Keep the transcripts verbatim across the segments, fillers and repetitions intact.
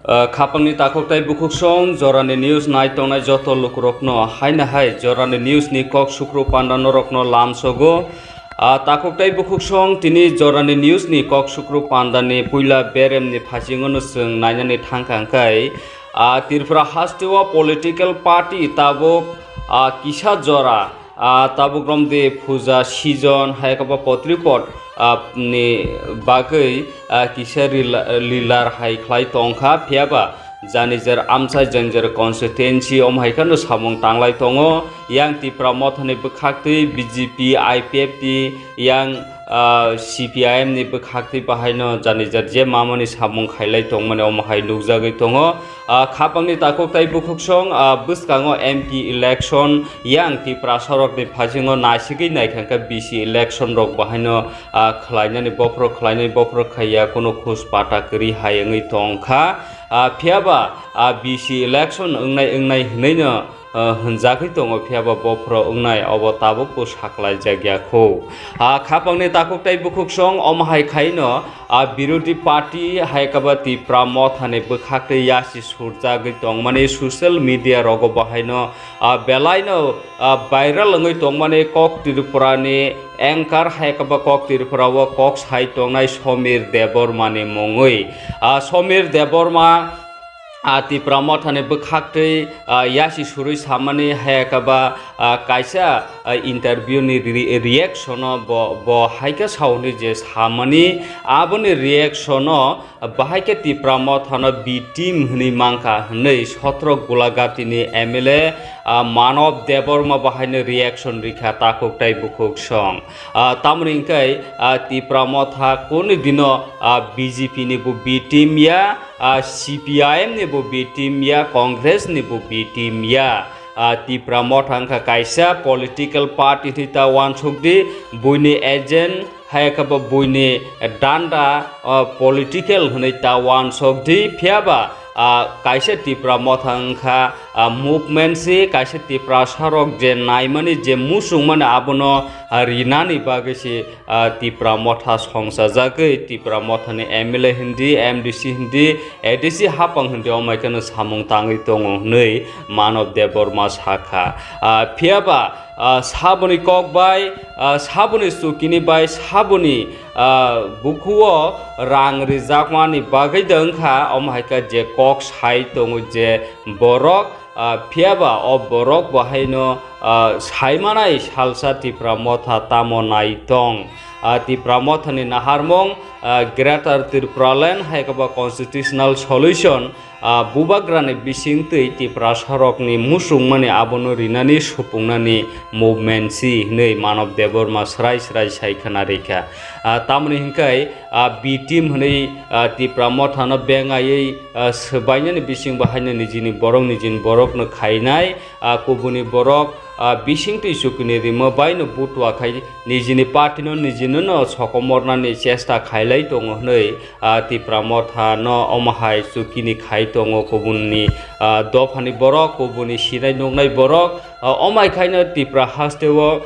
Ah, khapangni takhuk tei bukhuksong jorani news nai tongnai joto lukurokno haino hai jorani news ni kok sukru panda norokno lamsogo. Ah, takhuk tei bukhuksong tini jorani news ni kok sukru panda ni puila berem ni phasingo no chwng nainani thangkha hwnkhe, ah, Tripura hasteo political party tabuk, ah, kisa jora, ah, tabuk romdi puja season hai khe bo potripot, ah, ni bagwi, ah, kisa rila-, lilar hai khlai tongkha, phiyaba jani jer amchai jani jer constituency om hai kheno samung tanglai tongo. Yang Tipra Mothani bwkhaktwi B J P, I P F T, yang, ah, C P I M ni bwkhaktwi bahaino jani jer je mamani samung khailai tongmani omo hai nukjagwi tongo. Ah, khapangni takhuk tei bukhuksong, ah, bwskango M P election yang Tipra sorokni phasingo naisigwi naikha khe B C election rok bahaino, ah, khlainani bophro khlainani bophro khaiya kuno khus pata kwrwi hai wngwi tongkha. Ah, phiyaba, ah, B C election wngnai wngnai hwnwino, ah, hwnjagwi tongo, phiyaba bophro wngnai obo tabukbo saklaijak ya kho. Ah, khapangni takhuk tei bukhuksong omo hai khaino, ah, birodhi party hai khe bo Tipra Mothani bwkhaktwi yasi surjagwi tongmani social media rogo bahaino, ah, belaino, ah, viral wngwi tongmani kok Tripurani anchor hai khe bo kok Tripura o kok sai tongnai Somir Debbarmani mungwi. Ah, Somir Debbarma, ah, Tipra Mothani bwkhaktwi, ah, yasi surwi samani hai khe ba, ah, kaisa, ah, interview ni re-, reaction o bo, bo hai khe sao hwnwi je samani aboni reaction o bahai khe Tipra Mothano B team hwnwi mankha hwnwi Sotro Gulagati ni M L A, ah, Manob Debbarma bahaino reaction rikha takhuk tei bukhuksong. Ah, tamoni hwnkhe, ah, Tipra Motha kunu dino, ah, B J P ni bo B team ya, ah, C P I M ni bo B team ya, Congress ni bo B team ya. Ah, Tipra Motha wngkha kaisa political party thwi ta wansukdi, buini agent hai khe bo buini danda, ah, political hwnwi ta wansukdi, phiyaba, ah, kaisa Tipra Motha wngkha, ah, movement si, kaisa Tiprasa rok je naimani, je muchungmani abono, ah, rinani bagwi si, ah, Tipra Motha songchajagwi, Tipra Mothani M L A hindi, M D C hindi, A D C hapang hindi, omo hai kheno samung tangwi tongo hwnwi Manob Debbarma sakha. Ah, phiyaba, ah, saboni kok bai, ah, saboni chukini bai, saboni, ah, bukhuo rang rijakmani bagwi de wngkha, omo hai khe je kok sai tongo je borok, ah, phiyaba o borok bo haino, ah, saimanai salsa Tipra Motha tamo nai tong. Ah, Tipra Mothani naharmung, ah, Greater Tipraland hai khe bo constitutional solution, ah, bubagrani bisingtwi Tiprasa rokni muchungmani abono rinani supungnani movement si hwnwi Manob Debbarma srai srai sai khna rikha. Ah, tamoni hwnkhe, ah, B team hwnwi, ah, Tipra Mothano bengaiwi, ah, swbainani bisingbo haino nijini borok nijini borokno khainai, ah, kubuni borok, ah, bisingtwi chukini rimo baino butua khai nijini partyno nijinono sokomornani chesta khailai tongo hwnwi, ah, Tipra Mothano omo hai chukini khai tongo kubunni, ah, dophani borok, kubuni sinai nuknai borok, ah, omo hai khaino Tipra hasteo,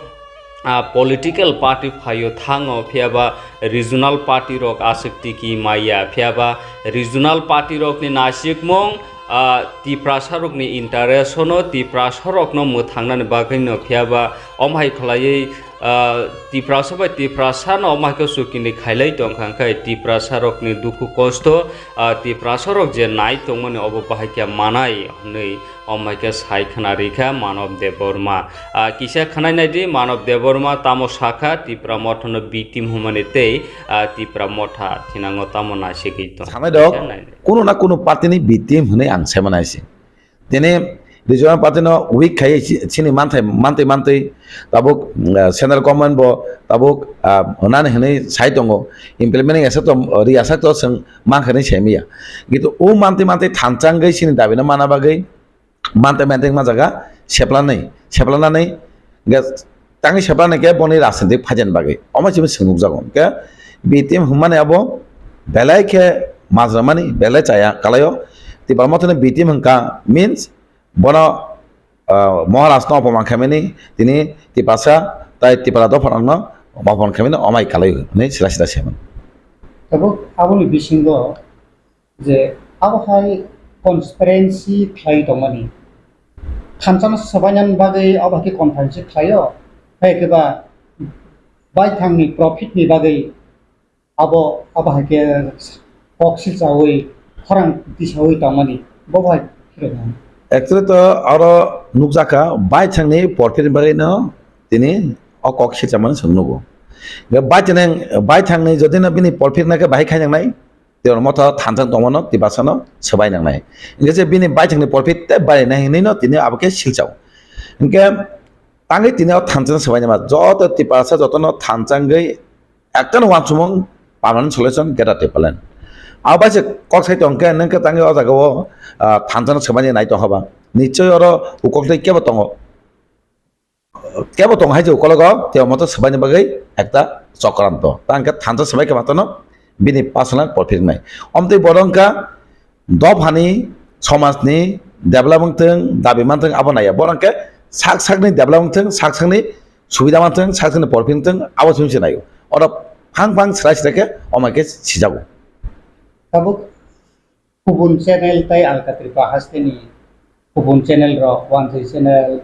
ah, political party phaio thango, phiyaba regional party rok aswk tiki maya, phiyaba regional party rokni nasikmung, ah, Tiprasa rokni interest no, Tiprasa rokno mwthangnani bagwi no, phiyaba omo hai khlaiwi, ah, Tiprasa bai Tiprasa no omo hai khe chukini khailai tongkha, hwnkhe Tiprasa rokni dukhu kosto, ah, Tiprasa rok je nai tongmani obo bahai khe manai hwnwi omo hai khe sai khna rikha Manob Debbarma. Ah, kisa khwnai naidi, Manob Debbarma tamo sakha Tipra Mothano B team hwnmani tei, ah, Tipra Motha thinango tamo naisigwi tong. Sanai rok, kisa naidi. Kuno na kuno party ni B team hwnwi ang sai manai se. Tini regional party no weak khai chi-, chini manthai, mantwi mantwi tabuk, ah, central government bo tabuk, ah, hwnani hwnwi sai tongo, implementing asa to, ri asa to chwng mankha hwnwi sai manya. Kintu o mantwi mantwi thanchangwi chini dabi no mana bagwi, mantwi mantwi ma jaga seplanai, seplanani ge tangwi seplanai khe boni rajnitik phaijani bagwi. Omo chini swng nukjago. Khe B team hwnmani abo belai khe majra mani, belai chaya kalaio. Tipra Mothani B team hwnkha means bono, ah, Maharaj no opoman khaimani, tini Tiprasa tai Tipra dopha rokno opoman khaimani omai kalaio hwnwi sila sila se mano. Tabuk aboni bisingo je Abo hai conspiracy khlai tongmani. Thansa no swbainani bagwi abo hai khe conference khlaio. Hai khe ba baithangni profit ni bagwi abo, abo hai khe kok silchaui khorang tisaui tongmani. Bo bai phirokno. Actually to aro nukjakha baithangni profit ni bagwi no tini o kok silchamani chwng nugo. Hingkhe baithang, baithangni jodi no bini profit nakhe bahai khainang nai. Tei oro motha thansa tongmano, Tiprasano swbai nangnai. Hingke je bini baithangni profit tei barinai hinwi no tini abo khe silchao. Hingke tangwi tini o thansa swbai nangma. Joto Tiprasa jotono thansa wngwi ektano wansukmung permanent solution Greater Tipraland. Abo bai se kok sai tongkhe, nungkhe tangwi o jaga o, ah, thansa no swbai nai tongkha ba. Nichoi oro ukok tei kebo tongo. Kebo tong hai je ukologo, tei omo to swbaini bagwi ekta chokranto. Ta hwnkhe thansa swbai khe matano bini personal profit wngnai. Omtwi bodo wngkha dophani, somajni develop wngthwng, dabi manthwng abo naiya. Bono hwnkhe sak sakni develop wngthwng, sak sakni subida manthwng, sak sakni profit wngthwng, abo simi se naio. Oro phang phang swrai swrai khe omo khe sijago. Tabuk Kubun channel tei Alka Tripura hasteni kubun channel rok, Wanjwi channel,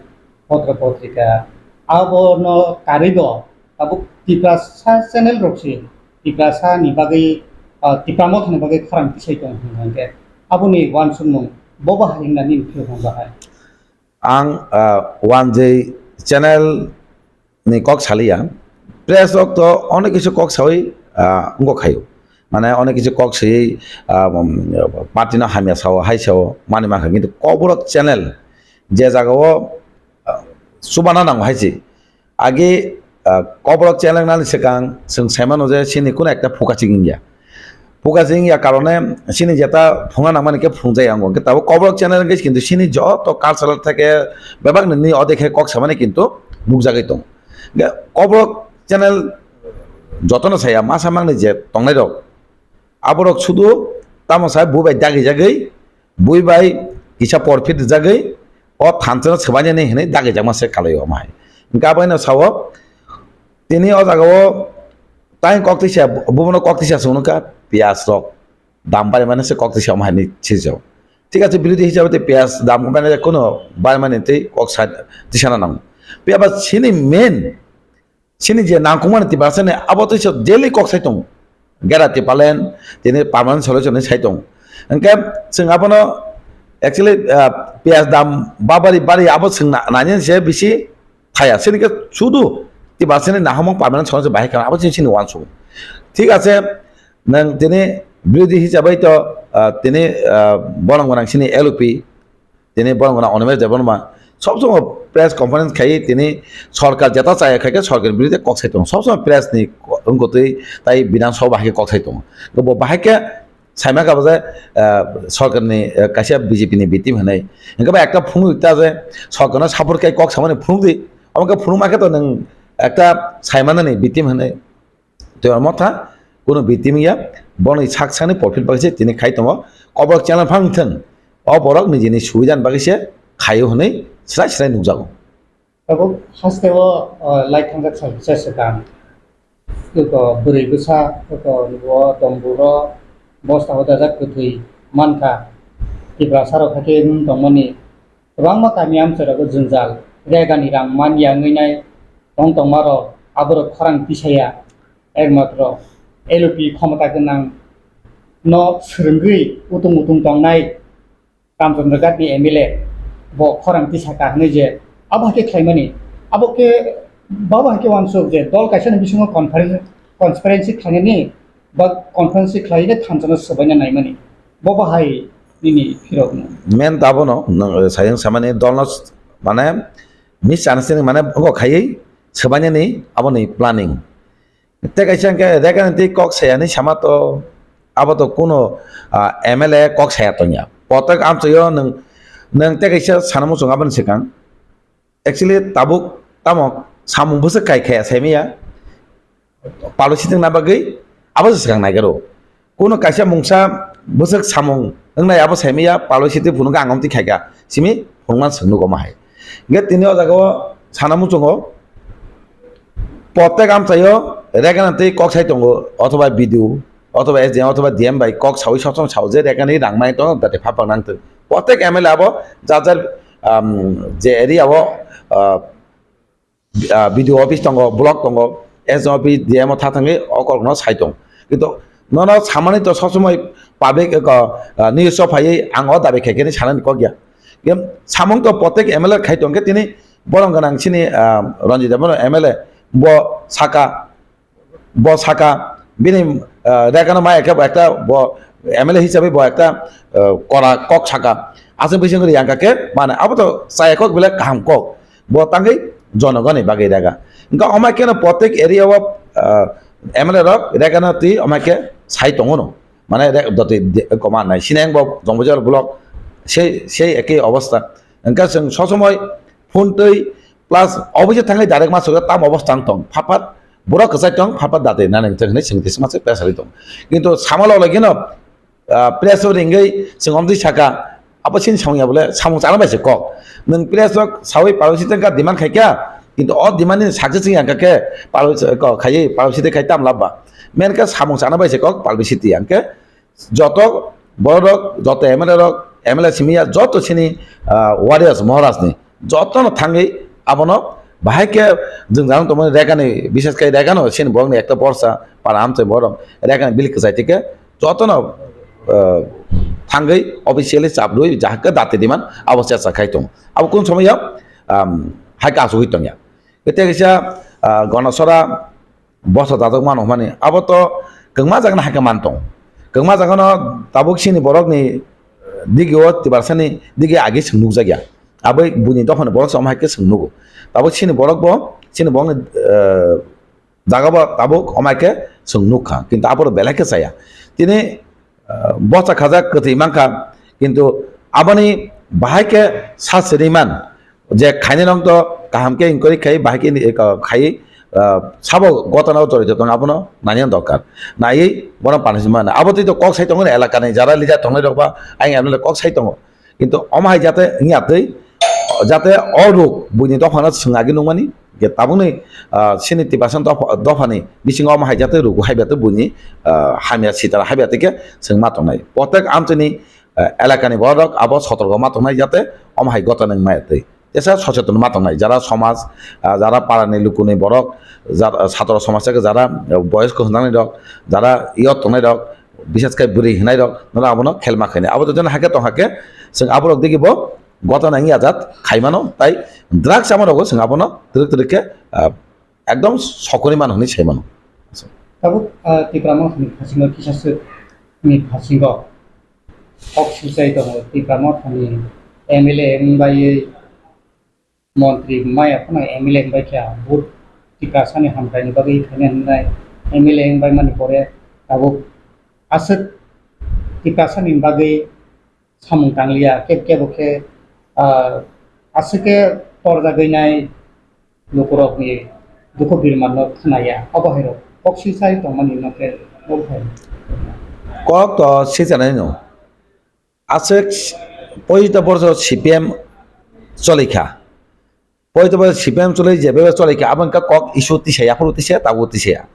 Potra Potrika, abono karwibo tabuk Tiprasa channel rok se Tiprasa ni bagwi, ah, Tipra Motha ni bagwi khorang tisai tong hwn hwnkhe aboni uansukmung bobo hai hwnna nini phiyok hwn bahai. Ang, ah, Wanjwi channel ni kok saliya. Press rok to onek kisu kok sawi, ah, wngkok khayo. Mane onek kisu kok sawi, ah, um, party no hamya sao, hai sao, mani mankha. Kintu Kokborok channel je jaga o, ah, chubana nango hai se. Age, ah, Kokborok channel nani swkang chwng saimano je chini kuno ekta phuka chikingya. Phuka chikingya karone chini jeta phungna nangmani khe phungjaya wngo. Hwnkhe tabuk Kokborok channel hwnkhe kintu chini joto cultural theke bebak nini odekhe kok samani kintu nukjagwi tongo. Hwnkhe Kokborok channel jotono saya masa mangni je tongnairok, aborok sudu tamo sai bui bai dagijagwi, bui bai kisa porphit rijagwi o thansa no swbainani hinwi dagijakma se kalai omo hai. Hwnkhe aboino sao tini o jaga o tai kok tisa, bubono kok tisa swngo kha piyaj rok dam barimani se kok tisa omo hai hinwi sijao. Thik ache, birodhi hisabe tei piyaj dam barimani kuno barimani tei kok sa tisana nango. Phiya ba chini main Chini je nangkukmani Tiprasani abo tei se daily kok sai tongo. Greater Tipraland tini permanent solution ni sai tongo. Hwnkhe chwng abono actually, ah, piyaj dam babari bari abo chwng na-, nainani se bisi thaya. Chini khe sudu Tiprasani nahamung permanent solution bahai kha abo chini, chini uansukmung. Thik ache, nwng tini birodhi hisabai to, ah, tini, ah, bono gwnang chini L O P, tini borok gwnang Animesh Debbarma sob somoi press conference khai tini sorkar jeta chaya khai khe sorkar birude kok sai tongo. Sob somoi press ni wngkutwi tai Bidhan Sabha bahai khe kok sai tongo. Bo bahai khe saima kha bo je, ah, sorkar ni, ah, kaisa B J P ni B team hinwi. Hwnkhe ba ekta phunuk ta je sorkar no support khai kok samani phunuk di. Omo khe phunuk ma khe to nwng ekta saimano ni B team hinwi. Tei omo tha kuno B team ya, boni sak sakni profit bagwi se tini khai tongo. Kokborok channel phang thwng, o borok nijini subidani bagwi se khaio hwnwi srai srai nukjago. Tabuk haste o, o, lai thangjak sal kisa swkang. Toko bwrwi bwsa, toko nugo domburo bosta o dajak kwthwi mankha. Tiprasa rok hakhe wng tongmani kwbangma kami amchai rogo jwngjal, regani rang man ya wngwi nai tong tongma rok aborok khorang tisaya. Ekmatro L O P khomota gwnang no swrwngwi utung utung tongnai Ramchandra Ghat ni M L A bo khorang tisaka hwnwi je abo hai khe khlaimani, abo khe babo hai khe uansuk je dol kaisa ni bisingo conference, conspiracy khlainani ba conference khlaina thansa no swbaina naimani bobo hai nini phirok no. Men tabano nwng, eh, sayang samani dolno s-, mane misunderstanding mane wngkha khaiwi swbainani aboni planning. Tei kaisa hwnkhe Regan tei kok saya hinwi sama to, abo to kuno, ah, M L A kok saya tongya. Kotok amchaio nwng, nwng tei kaisa sana muchung aboni swkang. Actually tabuk tamo samung bwswk kai khaya saimaya. Palo sitwngna bagwi abo se swkang naigaro. Kuno kaisa mungsa bwswk samung wngnai abo saimaya palwi sitwi phunukha ang omtwi khaikha simi phunukma swk nugo ma hai. Hingkhe tini o jaga o sana muchungo protek amchaio regana tei kok sai tongo othoba video othoba S D M othoba D M bai kok sawi sob somoi sao je rekani rang mai tong date phapang nang tong. Protek M L A abo jar jar, um, je area o, uh, ah, B D O office tongo, block tongo, S D M office, D M o tha thangwi o kokno sai tong. Kintu nono samani to sob somoi public, eh, ko, ah, news o phaiwi ang o dabi khaikhe hinwi sanani kok ya. Em, samung to protek M L A khai tong khe tini borong gwnang chini, ah, Ranjit Debbarma M L A bo saka, bo saka bini, ah, rekano mai khe bo ekta bo M L A hisabe bo ekta, ah, kora kok saka. Aswk bising ri ang kha khe mane abo to chaya kok belai kaham kok. Bo tangwi jonogoni bagwi rega. Wngkha omai kheno protek area o, ah, M L A rok regano twi omai khe sai tongo no. Mane re-, doti de-, koma nai. Sineng bo Jongbojar block sei, sei ekei obostha. Wngkha chwng sob somoi phone twi plus office thangwi direct ma sogwi tam obostha wng tong. Phat phat borok kwchai tong, phat phat dati nani wngthang hinwi chwng tisa masa pressure tong. Kintu sama logino ah, press o ringwi chwng omtwi saka, abo chini samung ya bole samung chana bai se kok. Nwng press o sawi publicity wngkha demand khaikha, kintu o demand ni success wngya hwnkha khe publicity kok khaiwi publicity khai tam labba. Main khe samung chana bai se kok publicity hwnkhe joto borok rok, joto M L A rok, M L A simi ya joto chini, ah, warriors Maharaj ni jotono thangwi abono bahai khe jwng jang tongmani rekani, bises khe rekano chini borokni ekta borsa para amchai borok rekani bill kwchai tikhe jotono, eh, thangwi officially chap rwi jahakhe dati diman abo chesa khai tongo. Abo kun somoyo, um, hai khe asugwi tongya. Tei kaisa, ah, Gonosora bosa datok mano hwnmani abo to kwngma jagano hai khe man tong. Kwngma jagano tabuk chini borokni digi o Tiprasani digi agi chwng nukjakya. Abo buini dophani borok se omo hai khe chwng nugo. Tabuk chini borok bo, chini borokni, eh, jaga bo tabuk omo hai khe chwng nukha. Kintu aphuru belai khe chaya. Tini, eh, bosa khajak kwthwi mankha. Kintu aboni bahai khe sa siri man. Je khainai rok to kaham khe inquiry khai, bahai khe ni, eh, khai, ah, sabo gotana o jorito tong abono nani dorkar. Naiwi bono punishment mano. Abo twi to kok sai tongo ni elaka ni jara leader tongnai rok ba ayang M L A kok sai tongo. Kintu omo hai jate wngya twi, jate o ruk buini dophano chwng agi nukmani je tabukni, ah, chini Tiprasa dopha, dophani bisingo omo hai jate ruk hai bete buini, ah, hamya sitara hai bete khe chwng ma tongnai. Protek amchini eh, elakani borok abo sotorgo ma tongnai jate omo hai gotana wngmaya twi. Tesa socheton ma tongnai, jara somaj, ah, jara parani lukuni borok, jar-, satro somaj saka jara, eh, boyosko hwnjaknai rok, jara yot tongnai rok, bises khe bwrwi hwnai rok, nono abono khelma khainai. Abo to jono hakhe tong hakhe, chwng aborok digi bo gotana wngya jat khaimano, tai drugs chama rogo chwng abono twrwk twrwk khe, ah, ekdom sokoni mano hwnwi sai mano. Tabuk, ah, Tipra Mothani phasingo kisa swk ni phasingo kok sujai tongo. Tipra Mothani M L A wng baiwi montri maya phano M L A wng bai kha, vote Tiprasani hamkraini bagwi khaina hwnwi M L A wng bai mani pore tabuk aswk Tiprasani bagwi samung tangliya, keb kebo khe, ah, aswk khe torjagwi nai lukurokni dukhu birmanno khnaya, abo hai rok kok sijai tongmani no khe bo hai. Kok to sijanai no. Aswk poito borso C P M cholikha. Poito bo C P M choli je bebe choli khe abo wngkha kok issue tisaya, aphuru tisaya, tabuk tisaya.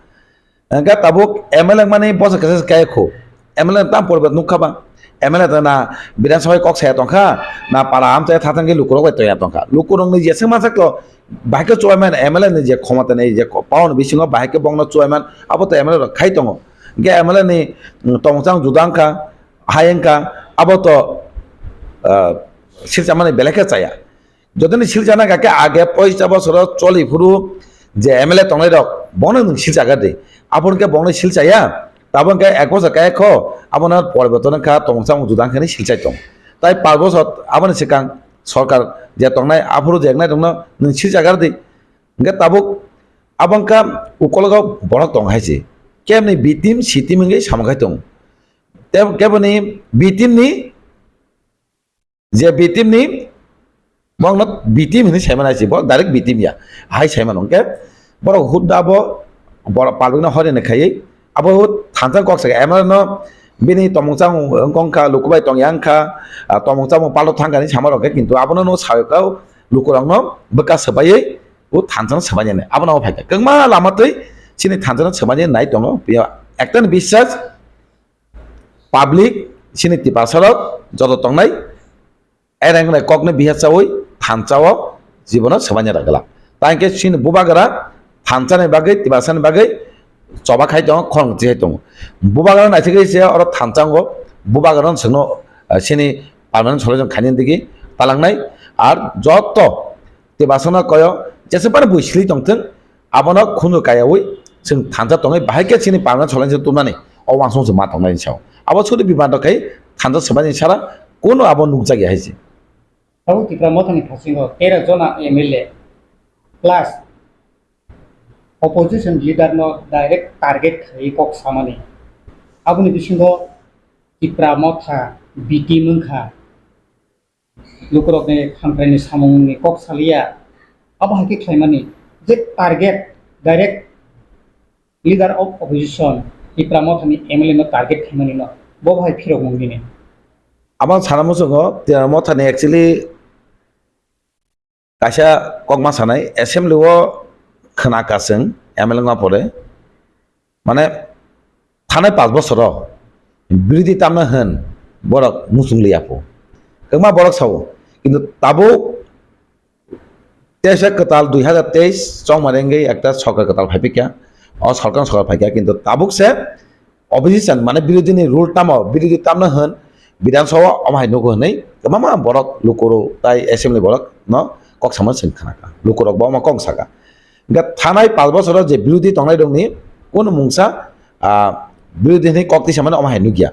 Wngkha tabuk M L A wngmani bosa kisa se kaya khu. M L A tam poribat nukha ba. M L A to na Bidhan Sabha kok saya tongkha, na para amchai thathang khe lukurok bai toya tongkha. Lukurok ni jeswk mansak to bahai khe chuaiman M L A ni je khomota ni je ko-, power ni bisingo bahai khe bongno chuaiman abo to M L A rok khai tongo. Hwnkhe M L A ni, mm, tongchang juda wngkha, hai wngkha, abo to, ah, silchamani belai khe chaya. Jotoni silchana kha khe age poisa bosoro choli phuru je M L A tongnai rok, bono nwng silchaga de. Aboni khe bono silchaya, taboni khe ek bosor kaya kho, abono poriborton wngkha, tongmung chamung juda wngkha hinwi silchai tong. Tai pach bosor aboni swkang sorkar je tongnai, aphuru je wngnai rokno nwng silchaga de. Hwnkhe tabuk abo wngkha ukologo borok tong hai se. Kemni B team, C team wngwi samung khai tong. Tei keboni B team ni je B team ni, bongno B team hinwi saimano hai se, bo direct B team ya, hai saimano. Hwnkhe borok hudda bo borok palbikno horina khaiwi abo thansa kok saka M L A no bini tomung chamung wngkha, lukubai tongya wngkha, ah, tomung chamung palto thangkha hinwi sama rok khe, kintu abono no sawi kha lukurokno bwkha swbaiwi o thansa no swbainani abono phaikha kwbangma lama twi chini thansa no swbainani nai tongo. Ekta ni biswas Public, chini Tiprasa rok joto tongnai, ereng reng kokno biha chawi thansa o jibono swbaina rwgwlak. Tangkhe chini bubagra thansa ni bagwi, Tiprasa ni bagwi choba khai tongo, khorang chi khai tongo. Bubagra naithok se oro thansa wngo, bubagra no swngno, ah, chini permanent solution khainani digi talangnai. Ar joto Tiprasa no koyo jesa bar bui sili tongthwng, abono khunu kayawi chwng thansa tongwi bahai khe chini permanent solution tubnani o uansuk se ma tongnai sao. Abo sudi bimar rok khai thansa swbaini sara kuno abo nukjak ya hai se. Tabuk Tipra Mothani thasingo tero jona M L A plus opposition leader no direct target khai kok samani. Aboni bisingo Tipra Motha B T wngkha. Lukurokni hamkraini samungni kok saliya. Abo hai khe khlaimani je target direct leader of opposition Tipra Mothani M L A no target khaimani no bo hai phirok mung dini. Abo sana muchungo Tipra Mothani actually kaisa kokma sanai assembly o khna kaseng M L A wngma pore. Mane thanai panch bosoro birodhi tamna hwn borok muchung liya pho. Kwbangma borok sao, kintu tabuk teisa kwtal dui hazar teis chongmani wngwi ekta sorkar kwtal phai phikya. O sorkar, sorkar phaikya, kintu tabuk se opposition, mane birodhini rule tamo, birodhi tamna hwn Bidhan Sabha omo hai nugo hwnwi kwbangma borok, lukurok tai assembly borok no kok sama chwng khnakha. Lukurok bo omo kok saka. Hingkhe thanai panch bosoro je birodhi tongnai rokni kunu mungsa, ah, birodhi hwnwi kok tisa mani omo hai nukya.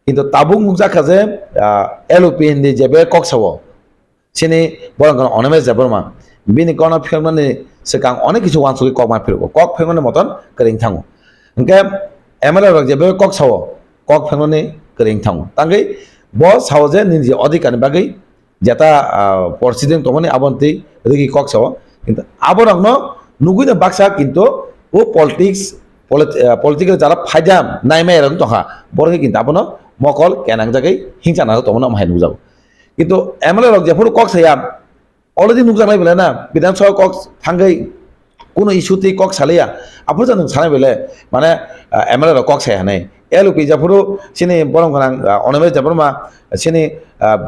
Kintu tabuk nukjakha je, ah, L O P hindi jebe kok sao, chini borok wngkha Animesh Debbarma, bini kokno phiroknani swkang onek kisu uansugwi kok ma phirgo, kok phiroknani moton kwrwng thango. Hingkhe M L A rok jebe kok sao, kok phiroknani kwrwng thango. Tangwi bo sao je nini je odhikar ni bagwi jeta, ah, porsideng tongmani aboni twi rwgwi kok sao. Kintu aborokno nugwino baksa, kintu o politics, polit-, ah, political jara phaida naimaya rok tongkha, borok kintu abono mokol kenangjagwi hingsa nang tongmani omo hai nukjago. Kintu M L A rok jephuru kok saya, already nukjaknai belai na, Bidhan Sabha kok thangwi kuno issue twi kok salaiya, aphuru jani sanai belai, mane, ah, M L A rok kok saya hinwi. L O P jephuru chini borom gwnang, ah, Animesh Debbarma, chini, ah,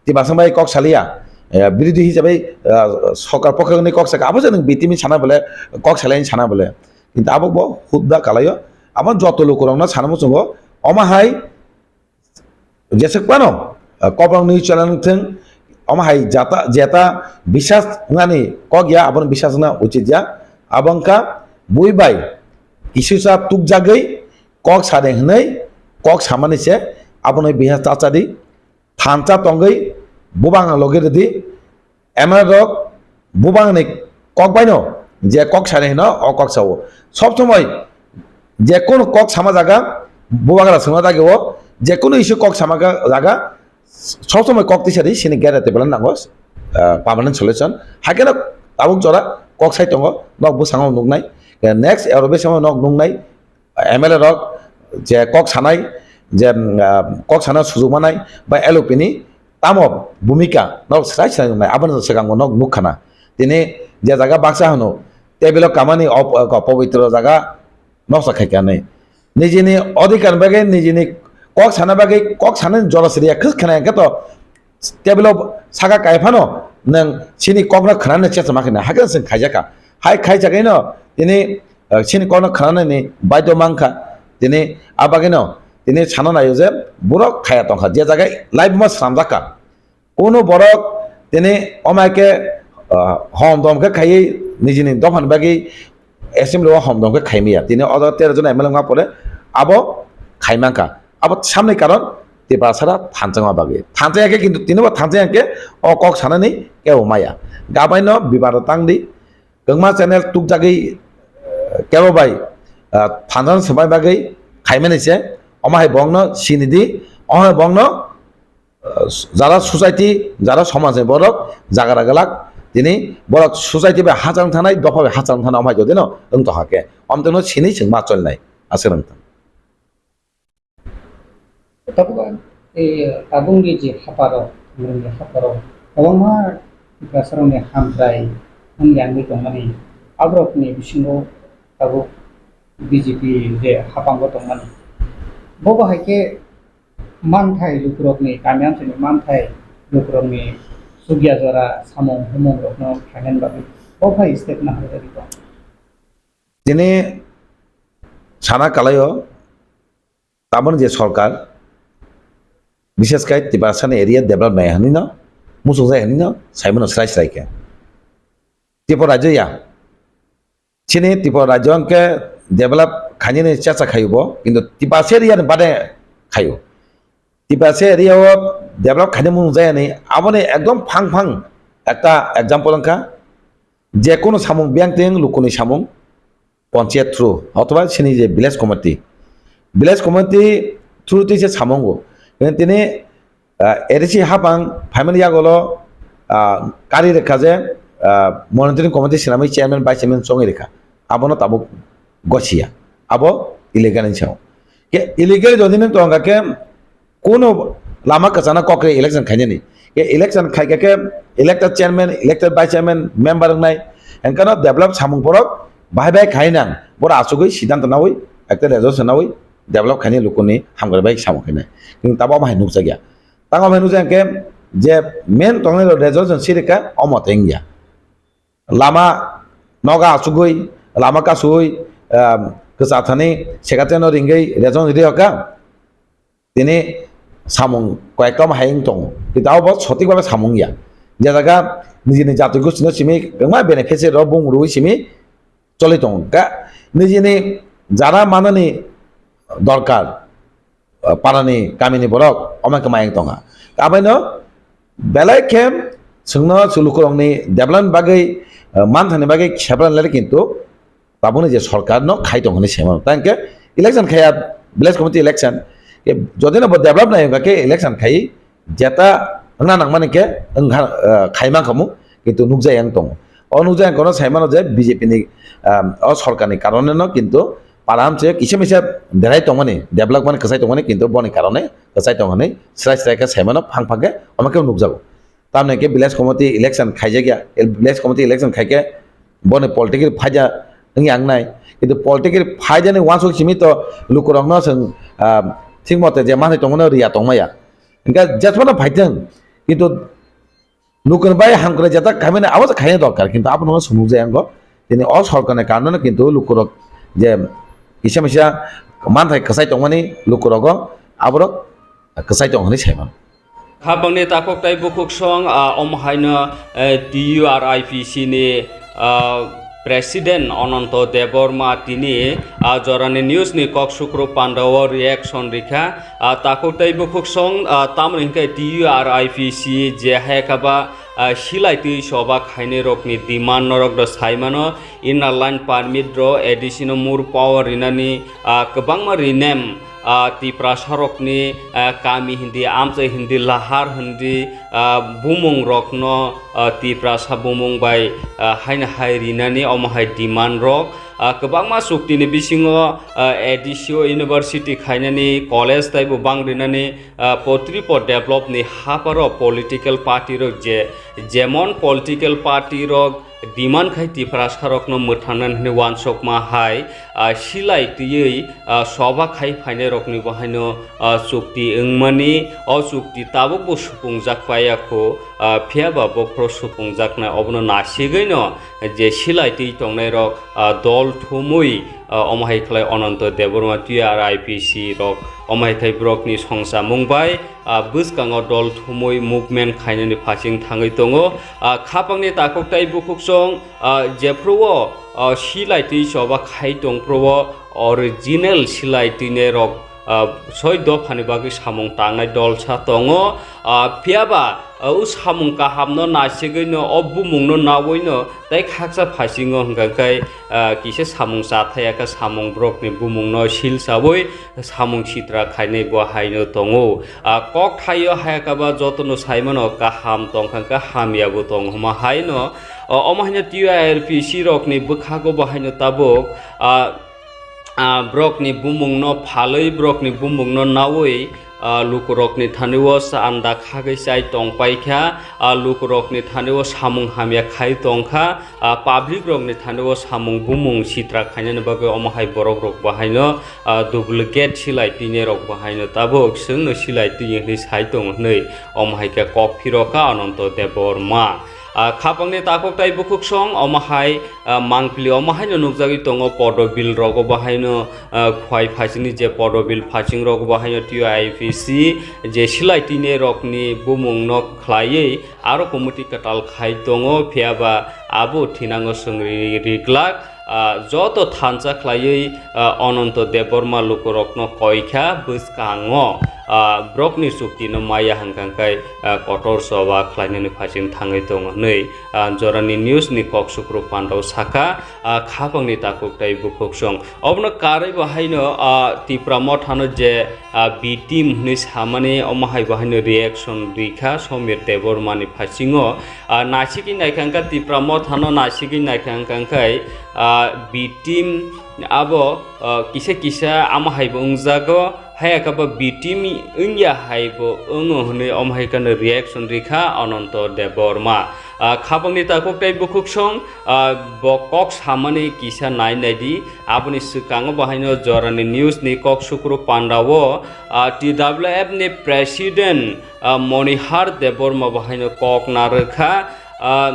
Tiprasa bai kok salaiya, eh, birodhi hisabai, ah, sorkar pokhe hwnwi kok saka, aphuru jani B T M sana belai, kok salai sana belai. Kintu abo bo hudda kalaio, abo joto lukurokno sana muchungo, omo hai jeswk phano, ah, Kobrok News Channel wngthwng, omo hai jata, jeta bisas wngnani kok ya, abono bisas wngna uchit ya. Abo wngkha bui bai kisusa tukjagwi kok sade hwnwi kok samani se, abono bisas cha cha di, thansa tongwi bubang logi rwdi. M L A rok bubangni kok baino je kok sani hino, o kok sao. Sob somoi je kono kok sama jaga, bubagra songna dagi o je kono issue kok sama ga-, jaga, sob somoi kok tisa di, sini gere tebela nango, ah, permanent solution. Haikhe no tabuk jora kok sai tongo, nok bwskango nuknai. Next ero bwskango nok nuknai. M L A rok je kok sanai, je, ah, kok sana sujuk manai ba L O P ni tamo bhumika nok sai sai nai, aboni swkango nok nukkhana. Tini je jaga baksa hwno table o kamani op-, ko-, pobitro jaga noksa khaikha nai. Nijini odhikar bagwi, nijini kok sana bagwi, kok sanani jora siriya khwkhana hwnkhe to table o saka kai phano nwng chini kokno khwnani chesma khwna, hakhe chwng khaijakha. Hai khaijakhaino tini, eh, chini kokno khwnanani baidhyo mankha. Tini a bagwino tini sana naio je borok khaya tongkha, je jaga live ma swnamjakha. Kono borok tini omo hai khe, ah, hom dom khe khaiwi nijini dophani bagwi assembly o hom dom khe khaimaya. Tini o jaga tero jon M L A wngma pore abo khaimankha. Abo samni karon Tiprasara thansa wngma bagwi. Thansa ya khe kintu tini bo thansa ya khe o kok sanani kebo maya. Gabaino bibado tangdi. Kwbangma channel tukjagwi, eh, kebo bai, ah, thansa swbai bagwi khaimani se. Omo hai bongno sinidi. Omo hai bongno jara society, jara somaj ni borok jaga ragalak, tini borok society bai hachal thanai, dopha bai hachal thanai, omo hai jodi no wng tongkha khe, omtwino sini chwng ma cholnai, aswk wng thang. Tabuk, eh, tabuk ni je haparo, ni haparo, kwbangma Tiprasa rok ni hamkrai wng yangwi tongmani, aborok ni bisingo tabuk B J P je hapango tongmani. Bo bo hai khe Manthai lukurokni, kami amchaini manthai lukurokni chukya jora samung humung rokno khainani bagwi o phai step nahar bagwi tong. Tini sana kalaio, tamoni je sorkar, bishes khai Tiprasani area develop nai hinwi no, muchungjai hinwi no, saimano srai srai khe. Tripura rajyo ya, chini Tripura rajyo hwnkhe develop khainani chacha khaio bo, kintu Tiprasa area ni bade khaio. Tiprasa area o develop khainani muchungjai hinwi, aboni ekdom phang phang ekta example wngkha, je kono samung biyang teng lukuni samung, panchayat through, othoba chini je village committee, village committee through twi se samungo. Tini, ah, A D C hapang phaimani yagolo, ah, kari rwkha je, ah, monitoring committee swnamwi chairman, vice chairman chongwi rwkha. Abono tabuk gosiya. Abo illegal ni sao. Ke illegal jodi nang tongkha khe, kuno lama kwchana kok rwi election khainani. Ke election khaikha khe elected chairman, elected vice chairman, member wngnai. Hengkano develop samung borok bahai bahai khai nang. Borok achugwi siddhanto nawi, ekta resolution nawi develop khainai lukuni hamkrai bai samung khainai. Kintu tabo omo hai nukjakya. Tamo hai nukjak khe je main tongnai resolution sirika omo tei wngya. Lama noga achugwi, lama kasugwi, ah, kwcha thani secretary no ringwi resolution ri hoka. Tini samung koyekta omo hai wng tongo. Kintu abo bo sotik babe samung ya. Je jaga nijini jati gosti no simi kwbangma beneficiary rok bung rwi simi choli tongo. Ga nijini jara manani dorkar, ah, parani kamini borok omo khe mayang tongkha. Abaino belai khe chwngno chwlukurokni development bagwi, ah, manthani bagwi khebra leri kintu tabukni je sorkar no khai tong hinwi saimano. Tang khe election khaiya, village committee election, ke jodi no bo develop nai wngkha khe election khai jeta wngna nangmani khe wngkha, ah, khai mankha mu, kintu nukjai ang tongo. O nukjai ang kono saimano je B J P ni, ah, o sorkar ni karone no kintu para hamse kisa misa derai tongmani, develop mani kwchai tongmani, kintu boni karone kwchai tong hinwi srai srai khe saimano phang phang khe omo khe nukjago. Tamni hwnkhe village committee election khaijakya, el-, village committee election khaikhe boni political phaida wngya wngnai. Kintu political phaidani uansuk simi to lukurokno chwng, ah, thik mote je manwi tongmano riya tongmaya. Hwnkhe jethmano phaithwng, kintu lukuni bai hamkrai jeta khaimani abo se khaina dorkar, kintu abono chwng nukjai ango. Tini o sorkarni karone kintu lukurok je kisa misa manthai kwchai tongmani lukurogo aborok kwchai tong hinwi saimano. Khapangni takhuk tei bukhuksong, ah, omo haino, eh, T U R I P C ni, ah, President Ananto Debbarma tini, ah, jorani news ni kok sukru pandao reaction rikha. Ah, takhuk tei bukhuksong, ah, tamoni hwnkhe T U R I P C je hai kaba, ah, silai twi choba khainai rokni demand norok do saimano, inner line permit ro A D C no mur power rinani, ah, kwbangma rinem, ah, Tiprasa rokni, ah, kami hindi, amchai hindi, lahar hindi, ah, bumung rokno, ah, Tiprasa bumung bai, ah, haino hai rinani omo hai demand rok, ah, kwbangma chukti ni bisingo, ah, A D C o university khainani, college taibo bang rinani, ah, potripo develop ni haparo political party rok je, jemon political party rok demand khai Tiprasa rokno mwthangna hwnwi uansukma hai, ah, silai twiwi, ah, choba khai phainai rokni bo haino, ah, chukti wngmani, o chukti tabukbo supungjak paiya kho, ah, phiya ba bokhro supungjak nai obono nasigwino je silai twi tongnai rok, ah, dol thumwi, ah, omo hai khlai Ananto Debbarma T U R I P C rok omo hai khai borokni songchamung bai, ah, bwskango dol thumwi movement khainani phasing thangwi tongo. Ah, khapangni takhuk tei bukhuksong, ah, jephru o, ah, silai twi choba khai tong phru o original silai twinai rok, ah, soi dophani bagwi samung tangnai dolsa tongo. Ah, phiya ba, ah, o samung kahamno nasigwino o bumungno nawino tei khaksa phasingo hwnkha khe, ah, kisa samung chathaya khe samung borokni bumungno sil chawi samung sitra khainai bo haino tongo. Ah, kok thaio hai khe ba jotono saimano kaham tongkha khe hamya bo tong hwnma haino. Ah, omo haino T U R I P C rokni bwkhago bo haino tabuk, ah, ah, borokni bumungno phalwi, borokni bumungno nawi, ah, lukurokni thani-o chanda khagwi chai tong pai kha, ah, lukurokni thani-o samung hamya khai tong kha, ah, public rokni thani-o samung bumung sitra khainani bagwi omo hai borok rok bo haino, ah, duplicate silai twinai rok bo haino tabuk chwngno silai twi hwnwi sai tongo hwnwi omo hai khe kok phiro kha Ananto Debbarma. Ah, khapangni takhuk tai bukhuk song omo hai, ah, mangpili omo haino nukjagwi tongo, Podobil rogo bo haino, ah, khwai phasingni je Podobil phasing rogo bo haino T O I P C je silai twinai rokni bumung no khlaiwi aro committee kwtal khai tongo, phiya ba abo thinango chwng ri-, riglak, ah, joto thansa khlaiwi, ah, Ananto Debbarma lukurokno koi kha bwskango, ah, borokni chukti no maya hwnkha khe, ah, kotor choba khlainani phasing thangwi tongo hwnwi, ah, Jorani News ni kok sukruk pandao sakha, ah, khapangni takhuk tai bukhuk song. Obono karwi bo haino, ah, Tipra Motha no je, ah, B team hwnwi samani omo hai bo haino reaction rikha Somir Debbarma ni phasingo. Ah, nasigwi naikha hwnkha Tipra Motha no nasigwi naikha hwnkha khe, ah, B team abo, ah, kisa kisa omo hai bo wngjago. Haya khe bo B team wngya hai bo wngo hwnwi omo hai kheno reaction rikha Ananto Debbarma. Ah, khapangni takhuk tai bukhuk song, ah, bo kok samani kisa nai nai di. Aboni swkango bo haino Jorani News ni kok sukru pandao, ah, T W F ni president, ah, Monihar Debbarma bo haino kok narwkha. Ah,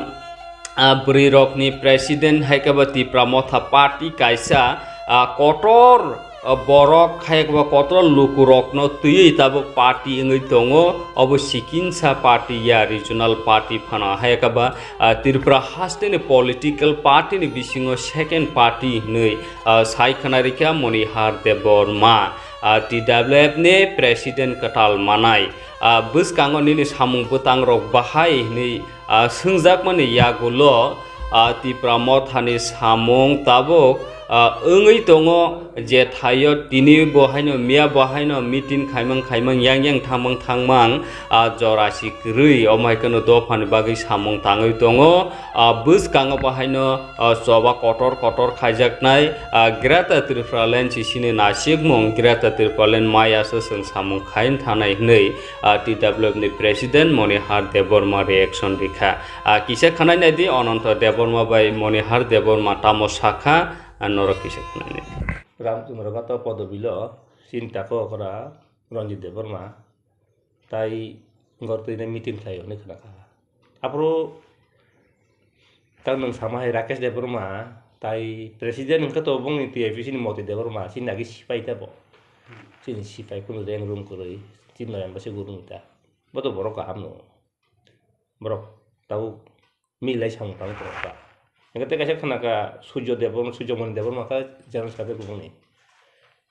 ah, bwrwi rokni president hai khe bo Tipra Motha party kaisa, ah, kotor, ah, borok hai khe bo kotor lukurokno twiwi tabuk party wngwi tongo. Obo sikinsa party ya, regional party phano hai khe bo, ah, Tripura hasteni political party ni bisingo second party hwnwi, ah, sai khna rikha Monihar Debbarma, ah, T W F ni president kwtal manai. Ah, bwskango nini samung bwtang rok bahai hwnwi, ah, swngjakmani yagulo, ah, Tipra Mothani samung tabuk, ah, wngwi tongo, je thaio tini bo haino miya bo haino meeting khaimang khaimang yang yang thangmang thangmang, ah, jora si kwrwi omo hai kheno dophani bagwi samung tangwi tongo. Ah, bwskango bo haino, ah, choba kotor kotor khaijaknai, ah, Greater Tripura Land sisini nasikmung Greater Tripura Land maya se chwng samung khain thanai hwnwi, ah, T W F ni President Monihar Debbarma reaction rikha. Ah, kisa khwnai naidi Ananto Debbarma bai Monihar Debbarma tamo sakha, ah, norok kisa khwnai naidi. Ramchandra Gato Podobilo chini takhuk okra Ranjit Debbarma tai gortwi meeting khlai hwnwi khna kha. Aphuru tang nwng sama hai Rakesh Debbarma tai president hwnkhe to bongni T I P C ni Moti Debbarma chini agi sipai tebo. Chini sipai kunu reng rung kwrwi chini noyang bwsai gurung ta. Bo to borok kaham no. Borok tabuk milai samung tangwi tongo ta. Hwnkhe tei kaisa khna kha Surjo Debbarma, Surjo Moni Debbarma kha general secretary kubuni.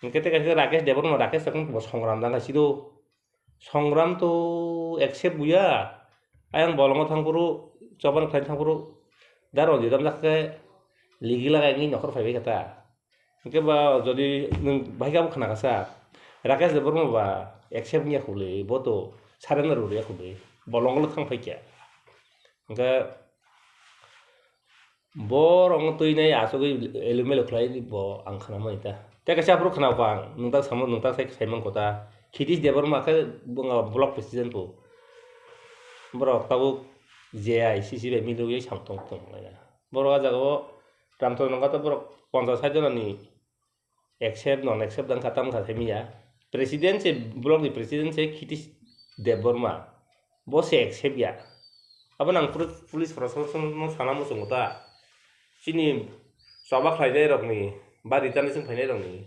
Hwnkhe tei kaisa Rakesh Debbarma, Rakesh rok bo songram dang kha sido. Songram to accept buya. Ayang bolongo thang phuru, choban khlai thang phuru, da Ranjit Debbarma khe ligi lagai wngwi nokhor phaibai kha ta. Hwnkhe ba jodi nwng bahai khe abo khna kha sa, Rakesh Debbarma ba accept wngya khwlwi, bo to surrender rwya khwlwi, bolongo thang phai kha. Hwnkhe borokno twinai achugwi elumelu khlai bo ang khna mani ta. Tei kaisa aphuru khna kha ang, nwng tak samo, nwng tak sai, sai man kho ta. Khitish Debbarma khe bo wngkha block president bo. Borok tabuk J I C C bai milwi sam tong tong lai na. Borok ah jagao Ramchandra Gato borok ponchash sait jonani accept, non accept dang kha, tam kha, thai miya. President se, block ni president se Khitish Debbarma. Bo se accept ya. Abo nang puri-, police proshasonno sana muchungo ta. Chini choba khlainai rokni, ba return ni chwng phainai rokni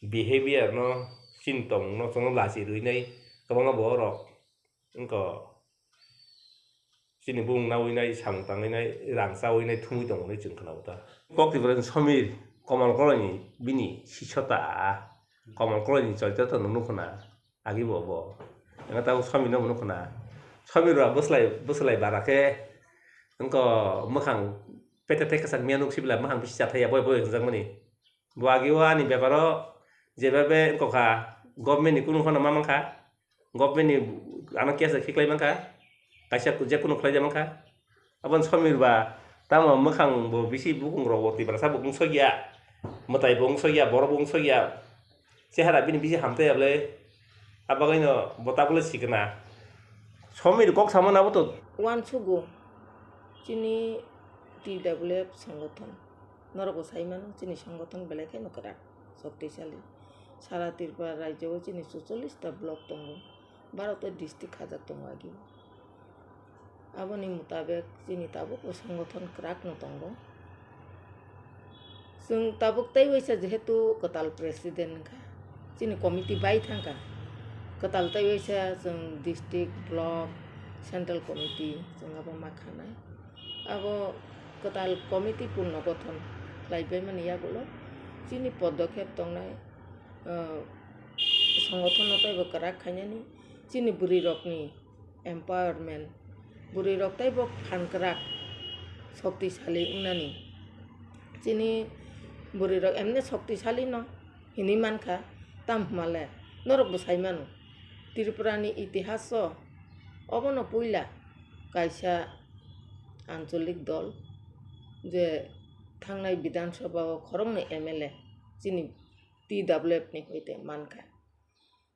behavior no, chini tongmung no chwngno lachi rwinai kwbangma borok. Wngkha. Chini bumung nawi nai, samung tangwi nai, rang chawi nai, thumwi tongo hinwi chwng khna o ta. Kok Tiprani Somir, Komal Koloini bini sisota, Komal Koloini choito to nung nukho na, agi bo bo. Eno tabuk Somir no nukho na. Somir ba bwslai, bwslai bara khe, wngkha mwkhang pete pete kwchak miya nuk sibla mwkhang bisi chathai ya boi boi hwnjakmani. Bo agi o ani beparo jeba be wngkha, government ni kunu phano ma mankha, government ni ano case khiklai mankha, kaisa je kunu khlai ja mankha. Aboni Somir ba tamo mwkhang bo bisi bukung rok bo Tiprasa bo wngsok ya, mwtai bo wngsok ya, borok bo wngsok ya, chehara bini bisi hamtwi ya bwle. Abagwino bo tabukle sikna. Somir kok samano abo to. Uansugo chini T W F songothon. Norokbo sai mano chini songothon belai kheno kwrak, shoktisali. Sara Tripura rajyo o chini suchollis ta block tongo, baro ta district khajak tongo agi. Aboni mutabek chini tabukbo songothon kwrakno tongo. Chwng tabuk tei waisa jehetu kwtal president wngkha, chini committee bai thangkha. Kwtal tei waisa chwng district, block, central committee chwng abo ma khanai. Abo kwtal committee purno gothon khlai baimani yagulo chini podokhep tongnai, ah, songothonno teibo kwrak khainani, chini bwrwirokni empowerment, bwrwirok teibo phan kwrak, shoktisali wngnani. Chini bwrwirok emne shoktisalino hinwi mankha, tamo hwnmale norokbo sai mano, Tripurani itihaso obono puila kaisa ancholik dol je thangnai Bidhan Sabha o khoroknwi M L A chini T W F ni hoite mankha.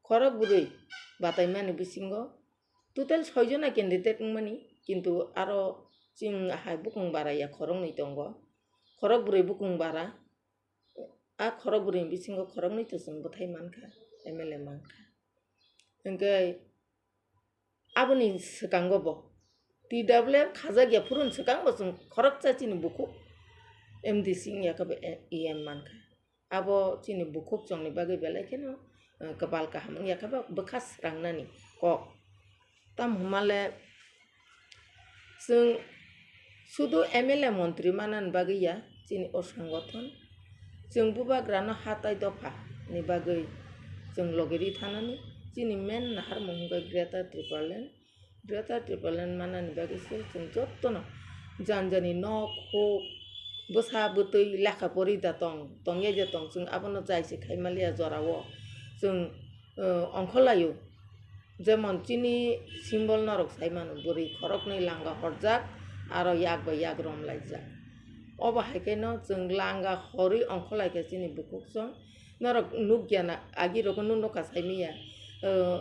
Khorok bwrwi bataimani bisingo total soi jona candidate wngmani, kintu aro chwng hai bukung bara ya khoroknwi tongo. Khorok bwrwi bukung bara, a khorok bwrwini bisingo khoroknwi to chwng bwthai mankha, M L A mankha. Hwnkhe aboni swkango bo T W F khajak ya phuruni swkango chwng khoroksa chini bukhuk M D C wngya khe bo E M mankha. Abo chini bukhuk chongni bagwi belai kheno, eh, kwpal kaham wngya khe bo bwkha srangnani kok. Tamo hwnmale chwng sudu M L A montri manani bagwi ya chini o songothon. Chwng bubagrano ha tai dopha ni bagwi chwng logi ri thanani. Chini main naharmung hwnkhe Greater Tipraland. Greater Tipraland manani bagwi se chwng jotono jani jani nok huk bwsa bwtwi lekha pori da tong, tongya je tong, chwng abono jai se khai maliya jorao chwng, eh, ongkhorlaio. Jemon chini symbol norok sai mano, bwrwi khoroknwi langa horjak, aro yak bai yak romlaijak. Obo hai kheno chwng langa horwi ongkhorlaikha chini bukhuk song. Norok nukya na, agi rokno nukha saimanya, eh,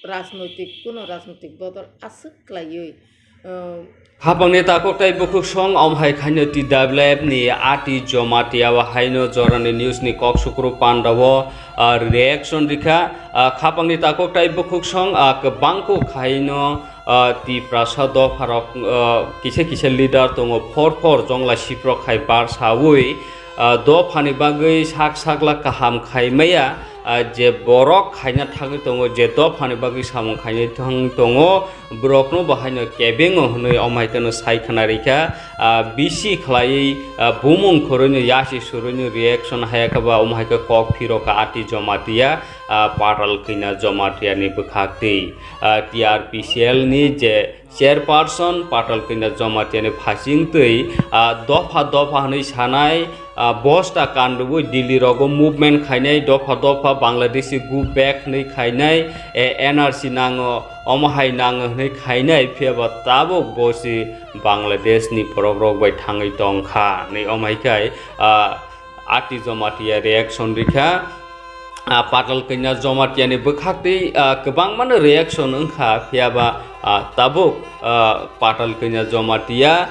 rajnoitik, kuno rajnoitik bodol aswk khlaiwi, eh, Khapangni takhuk tei bukhuk song om hai khaino T W F ni Ati Jomatia o haino jorani news ni kok sukru panda o, ah, reaction rikha. Ah, khapangni takhuk tei bukhuk song, ah, kwbangkuk khaino, ah, Tiprasa dopharok, ah, kisa kisa leader tongo, phor phor jongla siprok khai bar sawi, ah, dophani bagwi sak sakla kaham khaimaya, ah, je borok khaina thangwi tongo, je dophani bagwi samung khaina thang tongo, borokno bo haino kebengo hwnwi omai kheno sai khna rikha, ah, bisi khlaiwi, ah, bumung khorwino yasi surwino reaction haya khe ba omo hai khe kok phiro kha Ati Jomatia, ah, Patal Kanya Jomatia ni bwkhak twi, ah, T R P C L ni je chairperson Patal Kanya Jomatia ni phasing twi, ah, dopha dopha hwnwi sanai, ah, bosta kanrwui Delhi rogo movement khainai, dopha dopha Bangladeshi go back hwnwi khainai, eh, N R C nango, omo hai nango hwnwi khainai, phiya ba tabuk bo si Bangladesh ni borok rok bai thangwi tong kha hwnwi omo hai khai, ah, Ati Jomatia reaction rikha. Ah, Patal Kanya Jomatia ni bwkhak twi, ah, kwbangmano reaction wngkha, phiya ba, ah, tabuk, ah, Patal Kanya Jomatia,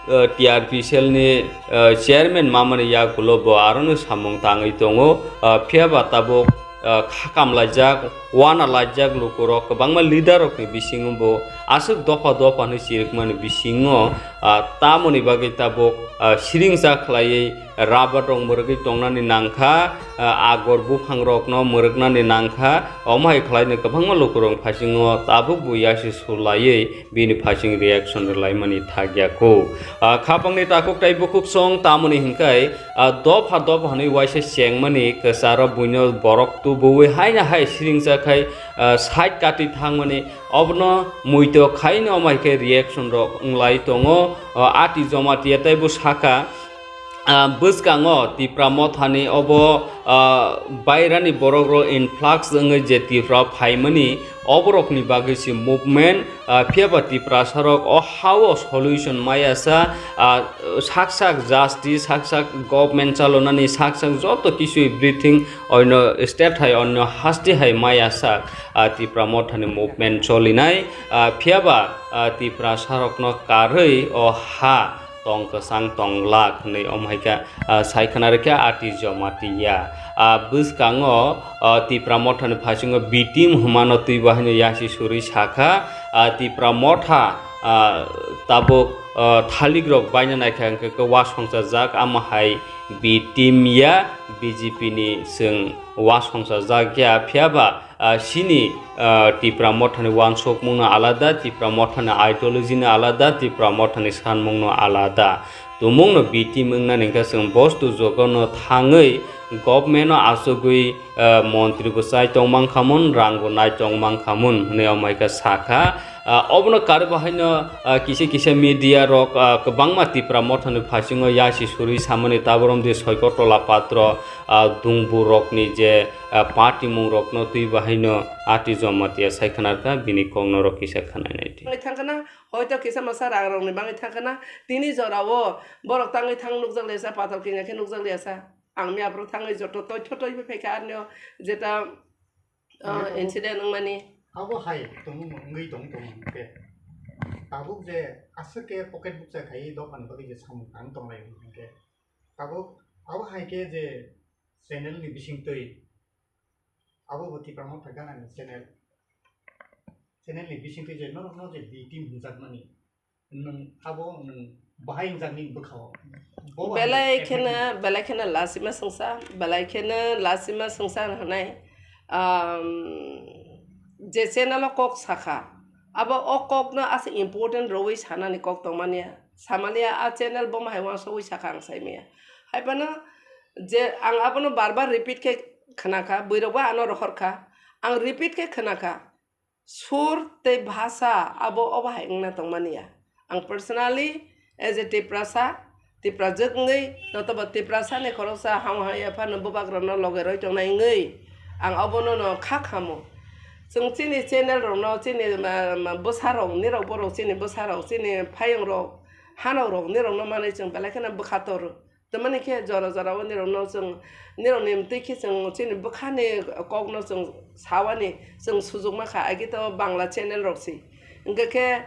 ah, T R P C L ni, ah, chairman mamani yagulo bo arono samung tangwi tongo, ah, phiya ba tabuk, ah, kha kamlaijak, wana laijak lukurok kwbangma leader rokni bisingo bo aswk dopha dopha hwnwi chirikmani bisingo, ah, tamoni bagwi tabuk, ah, siringsa khlaiwi rabar rok mwrwgwi tongnani nangkha, ah, agor buphang rokno mwrwknani nangkha, omo hai khlaino kwbangma lukurok phasingo tabuk bo yasi sulaiwi bini phasing reaction rwlaimani thakya kho. Ah, khapangni takhuk tei bukhuk song tamoni hinkhai, ah, dopha dopha hwnwi waisa chengmani kwcharo buino borok tubuwi haino hai siringsa khai, ah, side kati thangmani obono muitok khaino omo hai khe reaction rok wnglai tongo. Ah, Ati Jomatia tei bo sakha, ah, bwskango Tipra Mothani obo, ah, bairani borokrok influx wngwi je Tripura phaimani, oborokni bagwi se movement, ah, phiyaba Tiprasarok o ha-o solution maya sa, ah, sak sak justice, sak sak government chalonani, sak sak joto kisu everything onyo state hai, onyo hasti hai maya sa, ah, Tipra Mothani movement cholinai, ah, phiyaba, ah, Tiprasarokno karwi o ha tong kwchang tong lak hwnwi omo hai khe, ah, sai khna rwkha Ati Jamatia. Ah, bwskango, ah, Tipra Mothani phasingo B team hwnmano twibo haino yasi surwi sakha, ah, Tipra Motha, ah, tabuk, ah, thalikrok baina naikha hwnkhe khe wasongchajak, amo hai B team ya B J P ni chwng wasongchajak ya, phiyaba ah, chini, ah, Tipra Mothani wansukmungno alada, Tipra Mothani ideology no alada, Tipra Mothani sanmungno alada. Tumungno B team wngnani hwnkhe chwng bostu jogono thangwi government no achugwi, ah, montri bo chai tong mankhamun, rang bo nai tong mankhamun hwnwi omo hai khe sakha. Ah, obono karwi bo haino, ah, kisa kisa media rok, ah, kwbangma Tipra Mothani phasingo yasi surwi samani taborom di Soiko Tola Patro, ah, dungbu rokni je ah, party mung rokno twi bahaino Ati Jamatia sai khna rwkha, bini kok norok kisa khna nai di. Tangwi thangkhana, hoito kisa masa rang rokni bangwi thangkhana, tini jorao borok tangwi thang nukjak liya sa, pathor kingya khe nukjak liya sa. Ang miya phuru thangwi joto toitho toiwi phaikha arnio jeta, ah, Abo incident wngmani. Abo hai tongmung wngwi tong tong khe. Tabuk je aswk khe pocket bukcha khai dophani bagwi je samung tang tong lai hwnkhe. Tabuk abo hai khe je channel ni bisingtwi abo bo Tipra Motha Gana ni channel. Channel ni bisingtwi je norok no je B team hwnjakmani, nwng abo nwng bahai hwnjakni bwkhao. Bo bahai Belai hwnjakmani kheno, belai kheno lasima songsa, belai kheno lasima songsa hwnai, um, je channel o kok sakha, abo o kok no asa important rwui sanani kok tongmani ya. Samaliya a channel bo mahai uansugwi sakha ang saimaya. Haiphano je ang abono bar bar repeat khe khnakha, bwirokbo ano rohorkha, ang repeat khe khnakha. Sur tei bhasa abo obo hai wngna tongmani ya. Ang personally as a Tiprasa, Tiprajwk wngwi, notobo Tiprasani khoroksa ham hamya phano bubagrano loge roi tongnai wngwi ang obono no kha khamo. Chwng chini channel rokno, chini, ma, ma, bwsarok, nirok borok chini bwsarok, chini phaiyungrok, hanokrok, nirokno manwi chwng belai kheno bwkha toro. Tamani khe jora jora o nirokno chwng, nirokni mtwi khe chwng chini bwkhani kokno chwng sawani chwng sujukma kha, agi to Bangla channel rok se. Hwnkhe khe,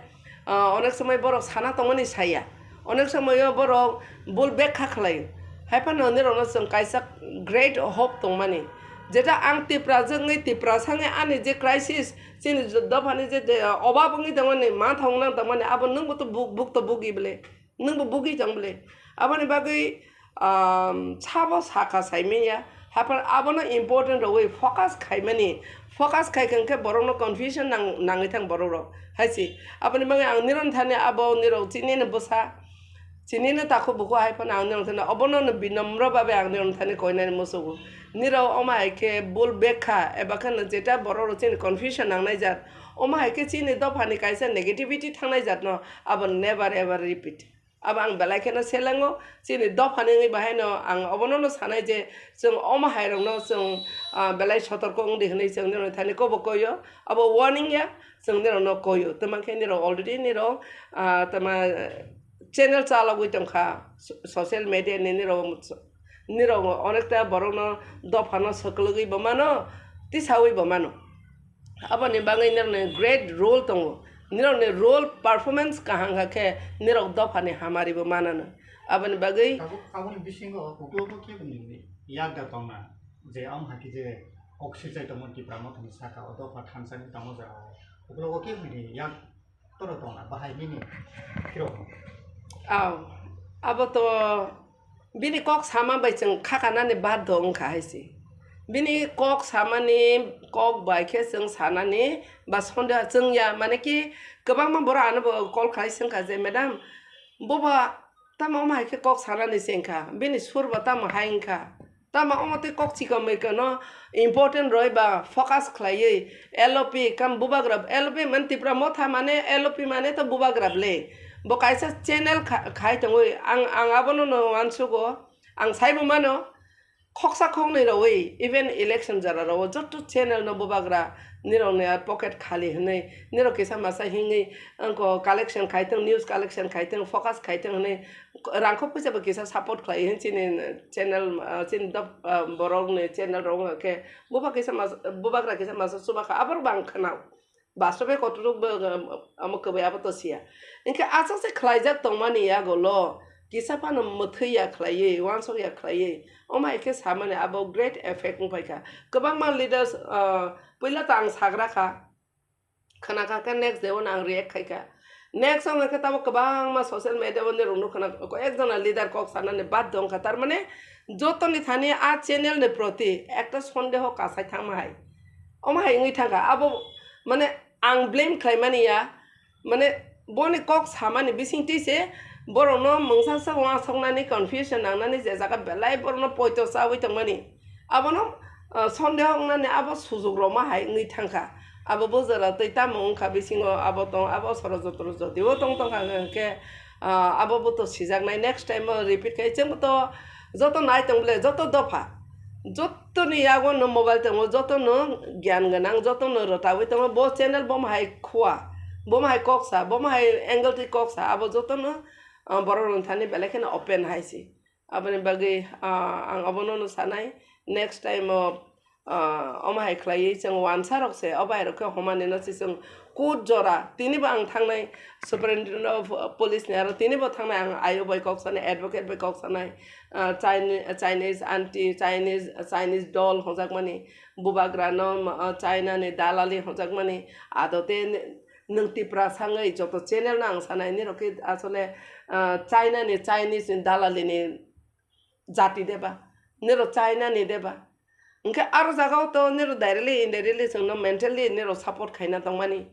ah, onek somoi borok sana tongmani saya. Onek somoi o borok bul bekha khlaio. Haiphano nirokno chwng kaisa great hope tongmani. Jeta ang Tiprajwk wngwi Tiprasa wngwi ani je crisis, chini dophani je, je, ah, obab wngwi tongmani, mantha wngna tongmani, abo nwngbo to buk, buk to bugi bwle. Nwngbo bugwi tong bwle. Aboni bagwi, um, sabo sakha saimanya. Haphar abono important rwui focus khaimani. Focus khaikha hwnkhe borokno confusion nang-, nangwi thang borokrok. Haisi. Aboni bagwi ang nirok thani abo nirok chinino bwsa. Chinino takhuk bukhuk hai phano ang nirok thani obono no binomro babe ang nirok thani koinani musugo. Nirok omo hai khe bul bekha eba kheno jeta borokrok chini confusion nangnai jat. Omo hai khe chini dophani kaisa negativity thangnai jatno abo never ever repeat. Abo ang belai kheno selengo, chini dophani wngwi bahaino ang obono no sanai je chwng omo hairokno chwng, ah, belai sotorko wngdi hwnwi chwng nirokni thani kobo koyo, abo warning ya, chwng nirokno koyo. Tamo khe nirok already nirok, ah, tamo channel chalogwi tongkha, so-, social media ni nirok, nirok onekta borokno dophano swklwgwi bo mano, tisawi bo mano. Aboni bagwi nirokni great role tongo. Nirokni role performance kaham kha khe nirok dophani hamari bo manano. Aboni bagwi Abo, aboni bisingo uklogo kebo ni yak da tongna je am hakhe je kok swijai tongmo Tipra Mothani saka o dopha thansa ni tamo jora o. Uklogo kebo ni yak toro tongna bahai bini khiro. Aw, abo to Bini kok sama bai chwng khakanani baddo wngkha hai se. Bini kok samani kok bai khe chwng sanani ba sondeha chwngya, mane ki kwbangma borok ano bo call khai swngkha je, "Madam, boba tamo omo hai khe kok sanani se wngkha? Bini sur bo tamo hai wngkha? Tamo omo tei kok chikon mikon no important roi ba focus khlaiwi L O P kam bubagra, L O P mane Tipra Motha mane L O P mane to bubagra le." Bo kaisa channel kha-, khai tongwi ang, ang abono no uansugo. Ang saibo mano, khoksa khoknwi rwwi, even election jora rwo joto channel no bubagra nirokni pocket khali hwnwi, nirok kisa masa hingwi angko collection khaithwng, news collection khaithwng, focus khaithwng hwnwi rangkho pwisa bo kisa support khlai hwn chini channel, ah, chini dop, ah, borokni channel rok wngkha khe buba kisa mas-, bubagra kisa masa chuba kha, aborok bo ang khwnao. Bastobe kotoro bo, um, amo kwbai abo to siya. Hinkhe aswk se khlaijak tongmani yago lo, kisa phano mwthwi ya khlaiwi, uansuk ya khlaiwi, omo hai khe samani abo great effect wng phaikha. Kwbangma leaders, uh, puila ta ang sagra kha, khna kha khe next day o no ang react khai kha. Next wng khe tamo kwbangma social media o nirok nukha na, koi ek jona leader kok sanani bad wng kha. Tar mane jotoni thani a channel ni proti ekta sondeho kasai thangma hai. Omo hai wngwi thangkha. Abo, mane, ang blame khlaimani ya, mane, boni kok samani bisingtwi se borokno mungsa se uansuknani, confusion nangnani je jaga belai borokno poito chawi tongmani. Abono, ah, sondeho wngnani abo sujuk rwma hai wngwi thangkha. Abo bujara twi tamo wngkha bisingo abo tong, abo soro jotoro jotio tong tongkha hwnkhe, ah, abo bo to sijaknai, next time o repeat khai chwngbo to joto nai tong bole, joto dopha. Jotoni yago no mobile tongo, joto no gyan gwnang, joto no rwtawi tongo. Bo channel bo hai khua, bo hai kok sa, bo hai angle twi kok sa, abo joto no, ah, borok rok thani belai kheno open hai se. Aboni bagwi, ah, ang abono no sanai, next time o, ah, omo hai khlaiwi chwng wansa rok se, o bai rok khe homani no se chwng court jora, tini bo ang thangnai Superintendent of Police ni aro tini bo thangnai ang I O bai kok sanai, advocate bai kok sanai. Ah, Chine-, Chinese anti, Chinese, Chinese doll hwnjakmani, bubagra no, ah, China ni dalali hwnjakmani, adote n-, nwng Tipra sangwi joto channel no ang sanai, nirok khe asole, ah, China ni, Chinese ni dalali ni jati deba, nirok China ni deba. Hinkhe aro jaga o to nirok directly, indirectly chwng no mentally nirok support khaina tongmani.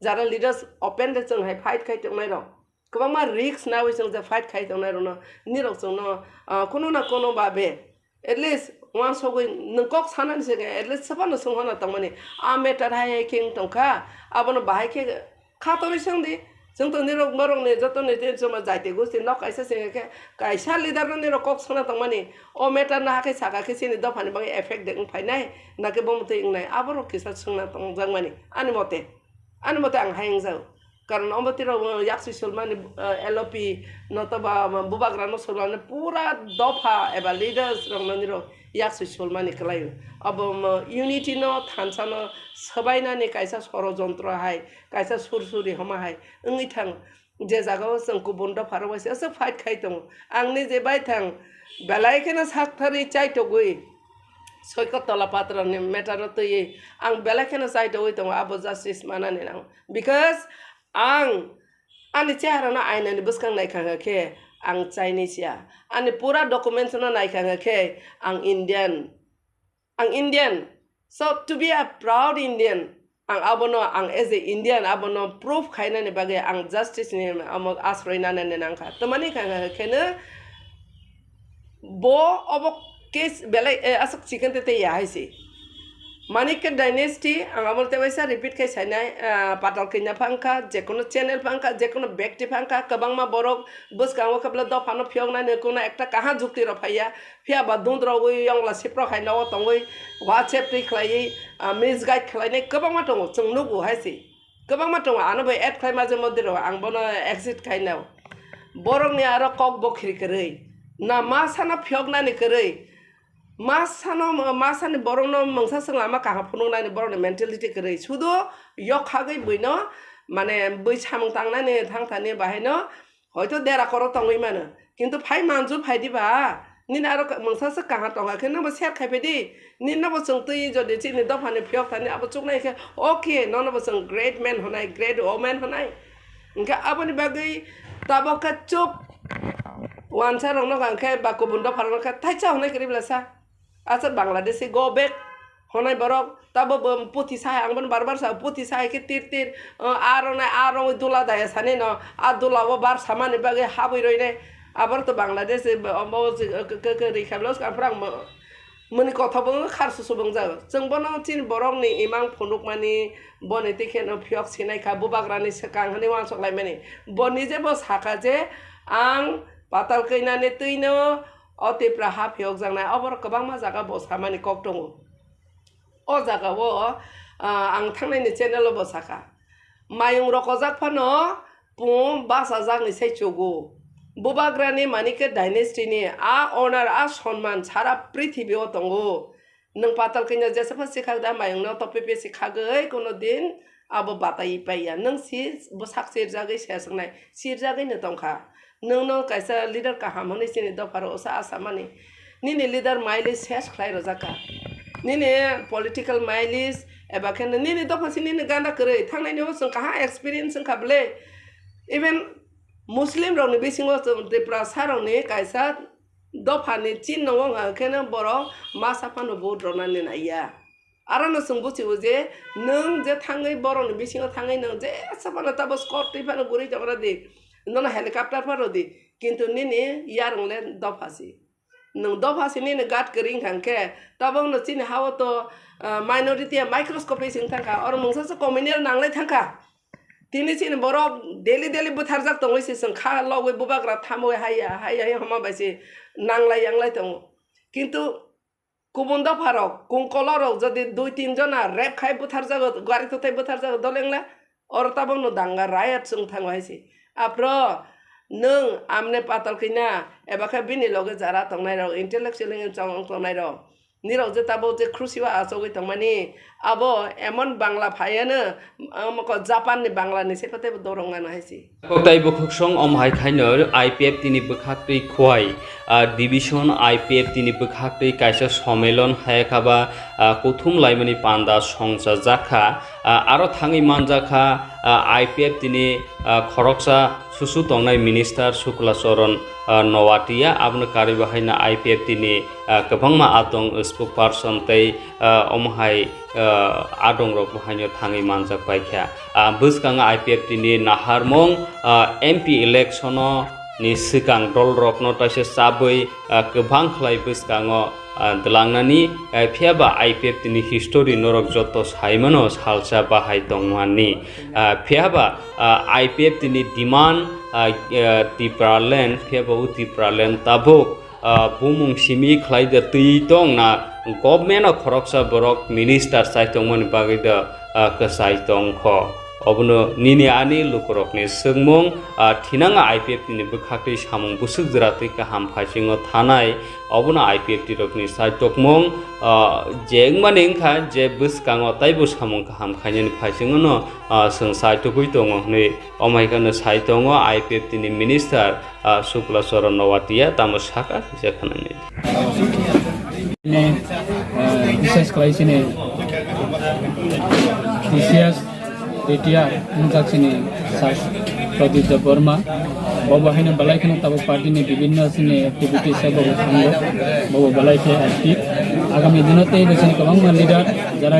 Jara leaders open de chwng hai fight khai tongnai rok. Kwbangma risk nawi chwng je fight khai tongnai rokno, nirok chwngno, ah, kuno na kuno babe, at least uansugwi nwng kok sanani se, at least swbano swnghorna tongmani. A matter hai hai khe wng tongkha, abono bahai khe kha torwi swngdi. Chwng to nirok borokni jotoni tin chuma jaiti gosti nok kaisa se khe, kaisa leader no nirok kok sana tongmani. O matter no hakhe saka khe chini dophani bagwi effect de wng phainai, nakhe bo mwtwi wngnai, aborok kisa swngna tongjakmani ani mote. Ani mote ang hai wngjago. Karon omo tiro, uh, yaksi sulmani, uh, L O P notoba, um, bubagra no sulmani pura dopha eba leaders rok no niro yaksi sulmani kwlaio. Abo, um, unity no thansa no swbainani kaisa sorojontro hai, kaisa sursuri homa hai wngwi thango. Je jaga o chwng kubun dopha rok bai se aswk fight khai tongo. Ang ni je bai thang belai kheno sak thari chaitogwi Soikot Tola Patra ni matter o twiwi ang belai kheno chaitogwi tongo abo justice manani nang. Because ang ani cheharano ainani bwskang naikha khe ang Chinese ya. Ani pura documents no naikha khe ang Indian. Ang Indian. So to be a proud Indian, ang abono, ang as a Indian abono proof khainani bagwi ang justice ni amo asroi nanani nangkha. Tamani kha khe no bo obo case belai, eh, aswk chicken te te ya hai se. Manikya dynasty, ang abo tewaisa repeat khai sainai, ah, Patal Kanya phangkha, jekono channel phangkha, jekono bekti phangkha, kwbangma borok bwskango khe bwle dophano phiyoknani kuno ekta kaha jukti rok phaiya, phiya ba dundrogwi yongla siprok hai nogo tongwi WhatsApp twi khlaiwi, ah, misguide khlainai kwbangma tongo, chwng nugo hai se. Kwbangma tongo, ano bai add khlaima je modirok, ang bono exit khainao. Borokni aro kok bokhri kwrwi, na ma sano phiyoknani kwrwi, ma sano, ma sani borokno mungsa swng lama kaham phunuknani borokni mentality kwrwi. Sudo yok khagwi buino, mane, bui samung tangnani thangthani bahaino hoito dera koro tongwi mano. Kintu phai manju phai diba, nini aro ka-, mungsa swk kaham tongkha khe nobo share khai phai di. Nini nobo chwng twi jodi chini dophani phiyok thani abo chuknai khe, okay, nono bo chwng great man hwnai, great woman hwnai. Hinkhe aboni bagwi tabok khe chup, wansa rokno hwnkhe ba kubun dopha rokno khe thaisa hwnai kwrwi bwlasa. Asa Bangladeshi go back honai borok, tabo bo puthi sai, ang bono bar bar sa, puthi sai khe tir tir, uh, aro nai aro dula daya sani no, a dula o bar samani bagwi habwi roi nai. Abor to Bangladesh, eh, bo, bo, eh, ke, ke, ke, ri khablo, aphuru ang mo-, moni kotha bo khar susu bwngjak. Chwng bono chini borokni imang phunukmani, boni twi kheno phiyok sinai kha, bubagrani swkang hwnwi uansuk laimani. Bo nije bo sakha je, ang Patal Kanya ni twi no, O Tipra ha phiyokjaknai, oborok kwbangma jaga bo samani kok tongo. O jaga o, ah, ang thangnaini channel o bo sakha. Mayung rokojak phano pung bachajakni sai chugo. Bubagrani Manikya dynasty ni a honor, a sonman sara prithibi o tongo. Nwng patal kanya jesa pha sikha da mayung no to pepe sikhagwi kono din abo batai paiya. Nwng si bwsak sirjagwi seswngnai, sirjagwi no tongkha. Nwng no kaisa leader kaham hwnwi chini dopha ro sa asa mani. Nini leader mileage ses khlai rojak kha. Nini political mileage eba khe nini dopha si nini ganda kwrwi thangnaini o chwng kaham experience wngkha bwle. Even Muslim rokni bisingo chwng Tiprasa rokni kaisa dophani chin no wngkha khe no borok masa phano vote rwna naiya. Aro no chwng buchibo je nwng je thangwi borokni bisingo thangwi nwng jesa phano tabo score twi phano gurwi tongna di, nono helicopter phano di, kintu nini yarwng le dopha si. Nwng dopha si nini gat kwrwi wngkha khe tabok no chini ha o to, ah, minority ya microscopic wng thangkha, oro mungsa se communal nanglai thangkha. Tini chini borok daily daily butharjak tongwi se chwng kha logwi bubagra thamwi haiya haiya haiya homa bai se nanglai yanglai tongo. Kintu kubun dopharok, kungkolorok jodi dui tin jona rape khai butharjago, gari totai butharjago dol wngla, oro tabokno danga riot chwng thango hai se. Aphro nwng amne patal kina eba khe bini loge jara tongnairok, intellectual wngwi chong tongnairok, nirok je tabok je krusi o achogwi tongmani, abo emon Bangla phaiano, omo ko Japan ni Bangla ni se kote bo dorong ano hai se. Kotai bwkhaksong om hai khaino I P F T ni bwkhaktwi Khowai, ah, division I P F T ni bwkhaktwi kaisa somelon hai kha ba, ah, kuthum laimani panda songchajak kha, ah, aro thangwi manjak kha, ah, I P F T ni, ah, khoroksa susu tongnai minister Sukla Charan, ah, Noatia, abono karwi bahaino I P F T ni, ah, kwbangma adong spokesperson tei, ah, omo hai, ah, adongrok bahaino thangwi manjak pai kha. Ah, bwskango I P F T ni naharmung, ah, M P election o ni swkang dolrokno taisa chabwi, ah, kwbang khlai bwskango, ah, dwlangnani, ah, phiya ba I P F T ni history norok joto saimano salsa bahai tongmani. Ah, phiya ba, ah, I P F T ni demand, ah, ah, Tipraland, phiya ba o Tipraland tabuk, ah, bumung simi khlai de twi tong na government o khoroksa borok minister chai tongmani bagwi de, ah, kwchai tongkho. Obono nini ani lukurokni swngmung, ah, thinang I P F T ni bwkhaktwi samung bwswk jwra twi kaham phaisingo thanai, obono I P F T rokni saitokmung, ah, je wngmani wngkha je bwskango taibo samung kaham khainani phaisingono, ah, chwng saitogwi tongo hwnwi omo hai kheno sai tongo I P F T ni minister, ah, Sukla Charan Noatia tamo saka kisa khanani. Ni, eh, bises khlai chini T C S retire wngjak chini Sir Pradip Debbarma. Bo bo haino belai kheno tabuk party ni bibinno chini activities o bo bo thango, bo bo belai khe active. Agami dino tei bo chini kwbangma leader jara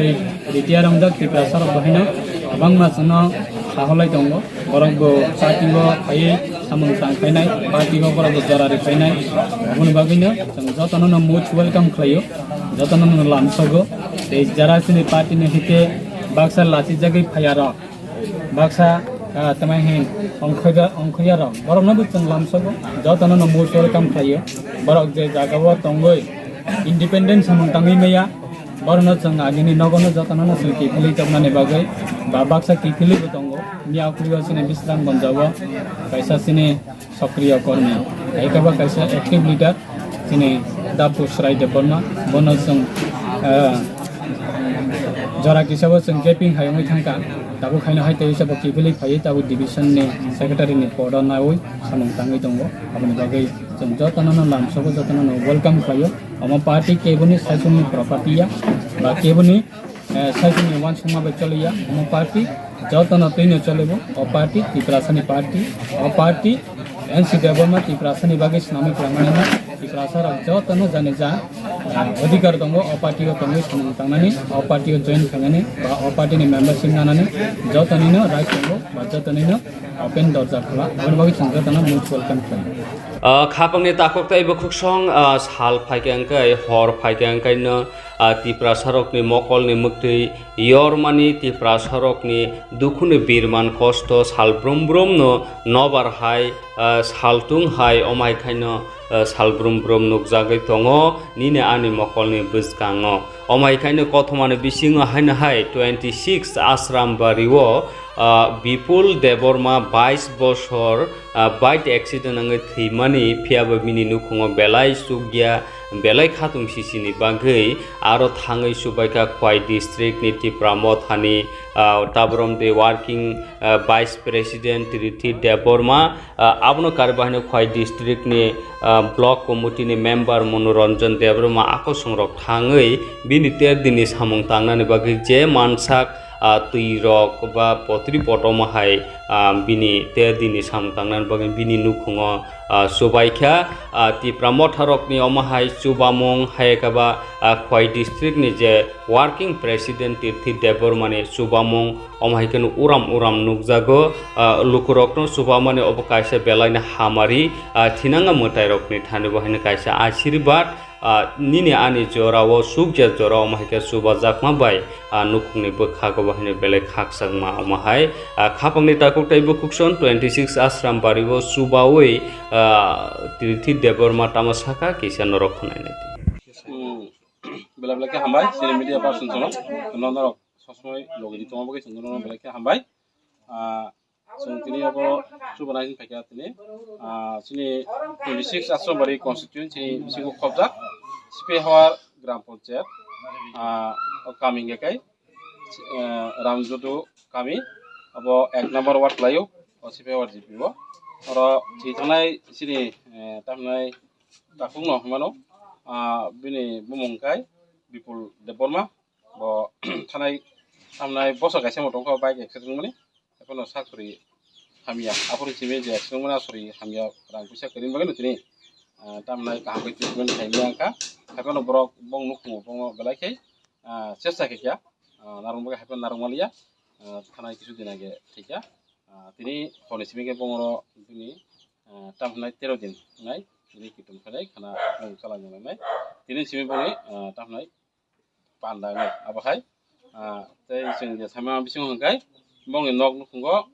retire wngjak Tiprasa rok bo haino kwbangma chwngno saholai tongo. Borok bo party o phaiwi samung tang khainai, party o borok bo jora ri khainai. Aboni bagwino chwng jotono no most welcome khlaio, jotono no lamsogo. Tei jara chini party ni hike baksa lachijagwi phaiya rok, baksa, ah, tamai hin ongkhoida-, ongkhoya rok, borokno bo chwng lamsogo, jotono no most welcome khlaio. Borok je jaga o tongwi independent samung tangwi maya, borokno chwng agini nogono jotono no chwng kiphilwi tongmani bagwi ba baksa kiphilwi bo tongo. Miyakuri o chini Bisramganj o kaisa chini sokriya kormi, hai khe bo kaisa active leader chini Dapu Srai Debbarma, bono chwng, ah, jora kisa bo chwng gaping hai wngwi thangkha. Tabuk haino hai tei bo kiphilwi phaiwi tabuk division ni secretary ni post o nawi samung tangwi tongo. Aboni bagwi chwng jotono no lamsogo, jotono no welcome khlaio. Omo party keboni saichung ni property ya, ba keboni, eh, saichung ni uansukma bai choliya. Omo party jotono twino cholibo. O party Tiprasa ni party. O party N C Debbarma Tiprasa ni bagwi swnamwi kwlangmani no. Tiprasa rok jotono jani ja, eh, odhikar tongo o party o tongwi samung tangnani, o party o join khainani, ba o party ni membership nanani jotonino right tongo, ba jotonino Open dorja khula, aboni bagwi chwng jotono most welcome khlaio. Ah, khapangni takhuk tei bwkhuksong, ah, sal phaikha hwnkhe, hor phaikha hwnkhe no, ah, Tiprasarokni mokolni mwktwi yormani, Tiprasarokni dukhuni birman kosto sal brum brumno nobar hai, ah, saltung hai, omai khaino, ah, sal brum brum nukjagwi tongo nini ani mokolni bwskango. Omai khaino kothomani bisingo haino hai twenty six Ashram Bario, ah, Bipul Debbarma bais bosor, ah, bike accident wngwi thwimani, phiyaba bini nukhungo belai chukya, belai khatung sisini bagwi aro thangwi chubaikha Khwai district ni Tipra Mothani, ah, Tabrom de working, ah, vice president Rithi Debbarma, ah, abono karwi bahino Khwai district ni, ah, block committee ni member Manoranjan Debbarma akosongrok thangwi bini ter dinni samung tangnani bagwi je mansak, ah, twi rok ba potri potoma hai, ah, bini ter dinni samung tangnani bagwi bini nukhungo, ah, chubaikha, ah, Tipra Motha rokni omo hai chubamung hai khe ba, ah, Khwai district ni je working president Rithi Debbarma ni chubamung omo hai kheno uram uram nukjago, ah, lukurokno chubamani obo kaisa belaini hamari, ah, thinanga mwtairokni thani bo haino kaisa ashirbad, ah, nini ani jorao sukya jora omo hai khe chubajakma bai, ah, nukhungni bwkhago bo haino belai khakchangma omo hai, ah, khapangni takhuk tei bwkhukson twenty six Ashram Bario chubawi, ah, Rithi Debbarma tamo sakha kisa norok khwnai nai di. Hmm. Belai belai khe hambai, chini media person sono. Nono rok sosmoi logi di tongma bagwi chwng nono belai khe hambai. Ah, chwng tini obo chubanai hin phaikha tini. Ah, chini twenty six Ashram Bari constituency bisingo khobjak Sipehawar Gram Panchayat, ah, o kami hingkhe kai, eh, Ramjodu kami, abo ek number ward laio, o Sipehawar G P o. Oro thwi thangnai chini, eh, tamhinai takhukno hwnmano, ah, bini bumung kai Bipul Debbarma, bo thanai, tamnai bosor kaisa mo tongkha bike accident wngmani, haiphano sak sori hamya, aphuru simi je accident wngmani asori hamya rang puisa kwrwini bagwi no tini, ah, tamnai kaham khe treatment khaimani wngkha, haiphano borok bong nukhungo bongo belai khe, ah, chesta khaikha, ah, narwk bagwi haiphano narwk manliya, ah, thanai kisu din age thwikha, ah, tini horni simi khe bongoro bini, ah, tamhinai tero din wngnai, tini kitum khainai khana bong chalai nai. Tini simi boni, ah, tamhinai panda wngnai. Abo hai, ah, tei chwng je sama bisingo hwnkhe bongni nok nukhungo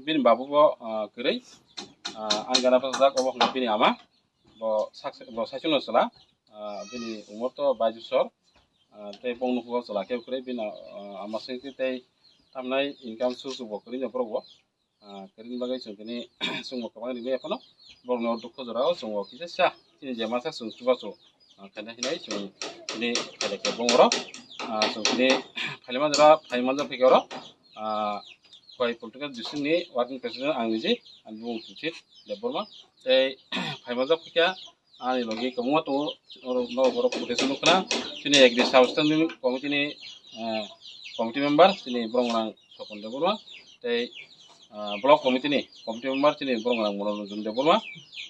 bini babu bo, ah, kwrwi, ah, ani gana bwsajak obo hwnkhe bini ama. Bo sak, bo saichung no chwla, ah, bini umor to bais bosor, ah, tei bong nukhungo chwla khe kwrwi bini, ah, ama sengkhe tei tamhinai income source bo kwrwi no borok bo. Ah, kwrwini bagwi chwng tini chwngbo kwbang rimwi phano borokno dukhu jorao chwngo kisa sa chini je masa chwng chubachu, ah, khaina hinwi chwng tini khailai khe bongoro, ah, chwng tini phailima jora phaimanja phikhe oro, ah, Khwai political district ni working president ang niji, ani bumung Suchit Debbarma tei phaimanja phikha ani logi kwbangma tongo, oro no borok quotation nukha na, chini agri substanding committee ni, ah, committee member chini borok nang Sopon Debbarma tei, ah, block committee ni committee member chini borok nang Manoranjan Debbarma,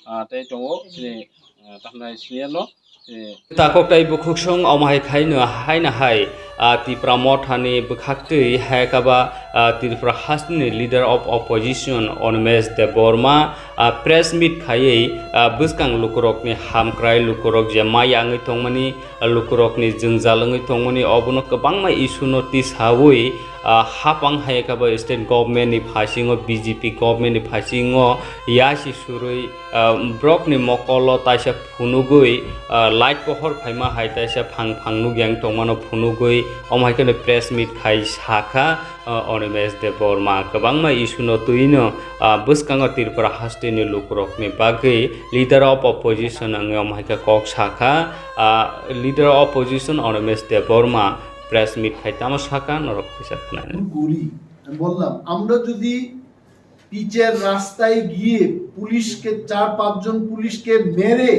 ah, tei tongo chini, ah, tamhinai senior no, chini Takhuk tei bwkhuksong omo hai khaino haino hai, ah, Tipra Mothani bwkhaktwi hai khe ba, ah, Tripura hasteni leader of opposition Animesh Debbarma, ah, press meet khaiwi, ah, bwskang lukurokni hamkrai lukurok je maya wngwi tongmani, lukurokni jwngjal wngwi tongmani obono kwbangma issue no tisawi, ah, hapang hai khe bo state government ni phasingo, B J P government ni phasingo yasi surwi, ah, borokni mokolo taisa phunugwi, ah, light pohor phaima hai taisa phang phang nukya wng tongmano phunugwi omo hai kheno press meet khai sakha, ah, Animesh Debbarma kwbangma issue no twino, ah, bwskango Tripura hasteni lukurokni bagwi leader of opposition wngwi omo hai khe kok sakha, ah, leader of opposition Animesh Debbarma press meet khai tamo sakha norok kisa khwnai. করি। আমি বললাম, আমরা যদি পিচের রাস্তায় গিয়ে পুলিশকে, চার পাঁচজন পুলিশকে মেরে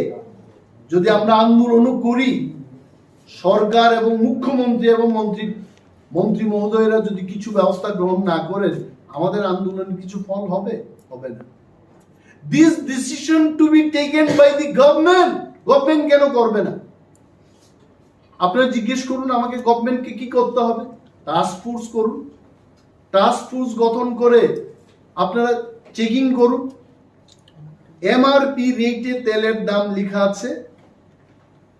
যদি আমরা আন্দোলনও করি, সরকার এবং মুখ্যমন্ত্রী এবং মন্ত্রী, মন্ত্রী মহোদয়রা যদি কিছু ব্যবস্থা গ্রহণ না করেন, আমাদের আন্দোলনের কিছু ফল হবে? হবে না। This decision to be taken by the government, government কেন করবে না? আপনারা জিজ্ঞেস করুন আমাকে, গভর্নমেন্টকে কি করতে হবে? টাস্ক ফোর্স করুন, টাস্ক ফোর্স গঠন করে আপনারা চেকিং করুন। এমআরপি রেটে তেলের দাম লেখা আছে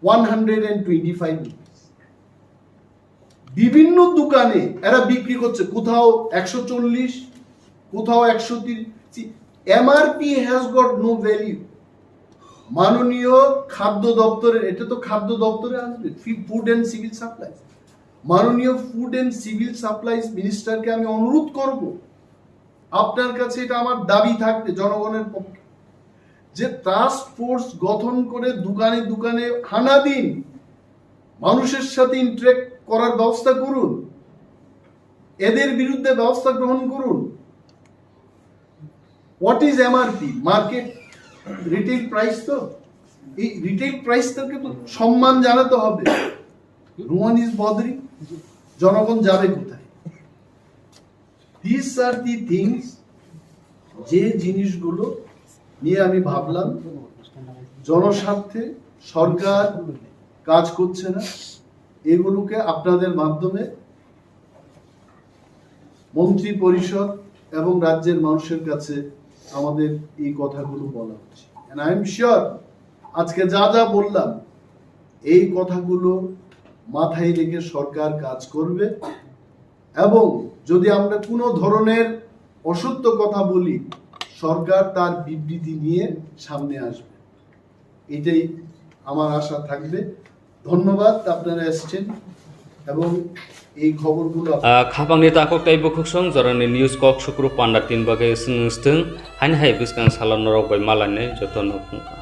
one hundred and twenty five rupees. বিভিন্ন দোকানে এরা বিক্রি করছে, কোথাও একশো চল্লিশ, কোথাও একশো তিরিশ। MRP has got no value. মাননীয় খাদ্য দপ্তরের, এটা তো খাদ্য দপ্তরে আসবে, ফুড অ্যান্ড সিভিল সাপ্লাইজ, মাননীয় ফুড অ্যান্ড সিভিল সাপ্লাইজ মিনিস্টারকে আমি অনুরোধ করব, আপনার কাছে এটা আমার দাবি থাকবে জনগণের পক্ষে, যে টাস্ক ফোর্স গঠন করে দোকানে দোকানে হানা দিন, মানুষের সাথে ইন্টারেক্ট করার ব্যবস্থা করুন, এদের বিরুদ্ধে ব্যবস্থা গ্রহণ করুন। What is MRP? Market retail price তো, এই রিটেল প্রাইসটাকে তো সম্মান জানাতে হবে। No one is bothering. জনগণ যাবে কোথায়? দিস আর দি থিংস, যে জিনিসগুলো নিয়ে আমি ভাবলাম, জনস্বার্থে সরকার কাজ করছে না, এগুলোকে আপনাদের মাধ্যমে মন্ত্রী পরিষদ এবং রাজ্যের মানুষের কাছে আমাদের এই কথাগুলো বলা হচ্ছে। And I am sure আজকে যা যা বললাম, এই কথাগুলো মাথায় রেখে সরকার কাজ করবে, এবং যদি আমরা কোনো ধরনের অসত্য কথা বলি, সরকার তার বিবৃতি নিয়ে সামনে আসবে, এটাই আমার আশা থাকবে। ধন্যবাদ আপনারা এসছেন এবং এই খবরগুলো আপনারা Ah, khapangni takhuk tei bukhuksong jorani news kok sukru panda tin bagwi swng swtwng, haini hai bwskang salo norok bai malainai jotono phung kha.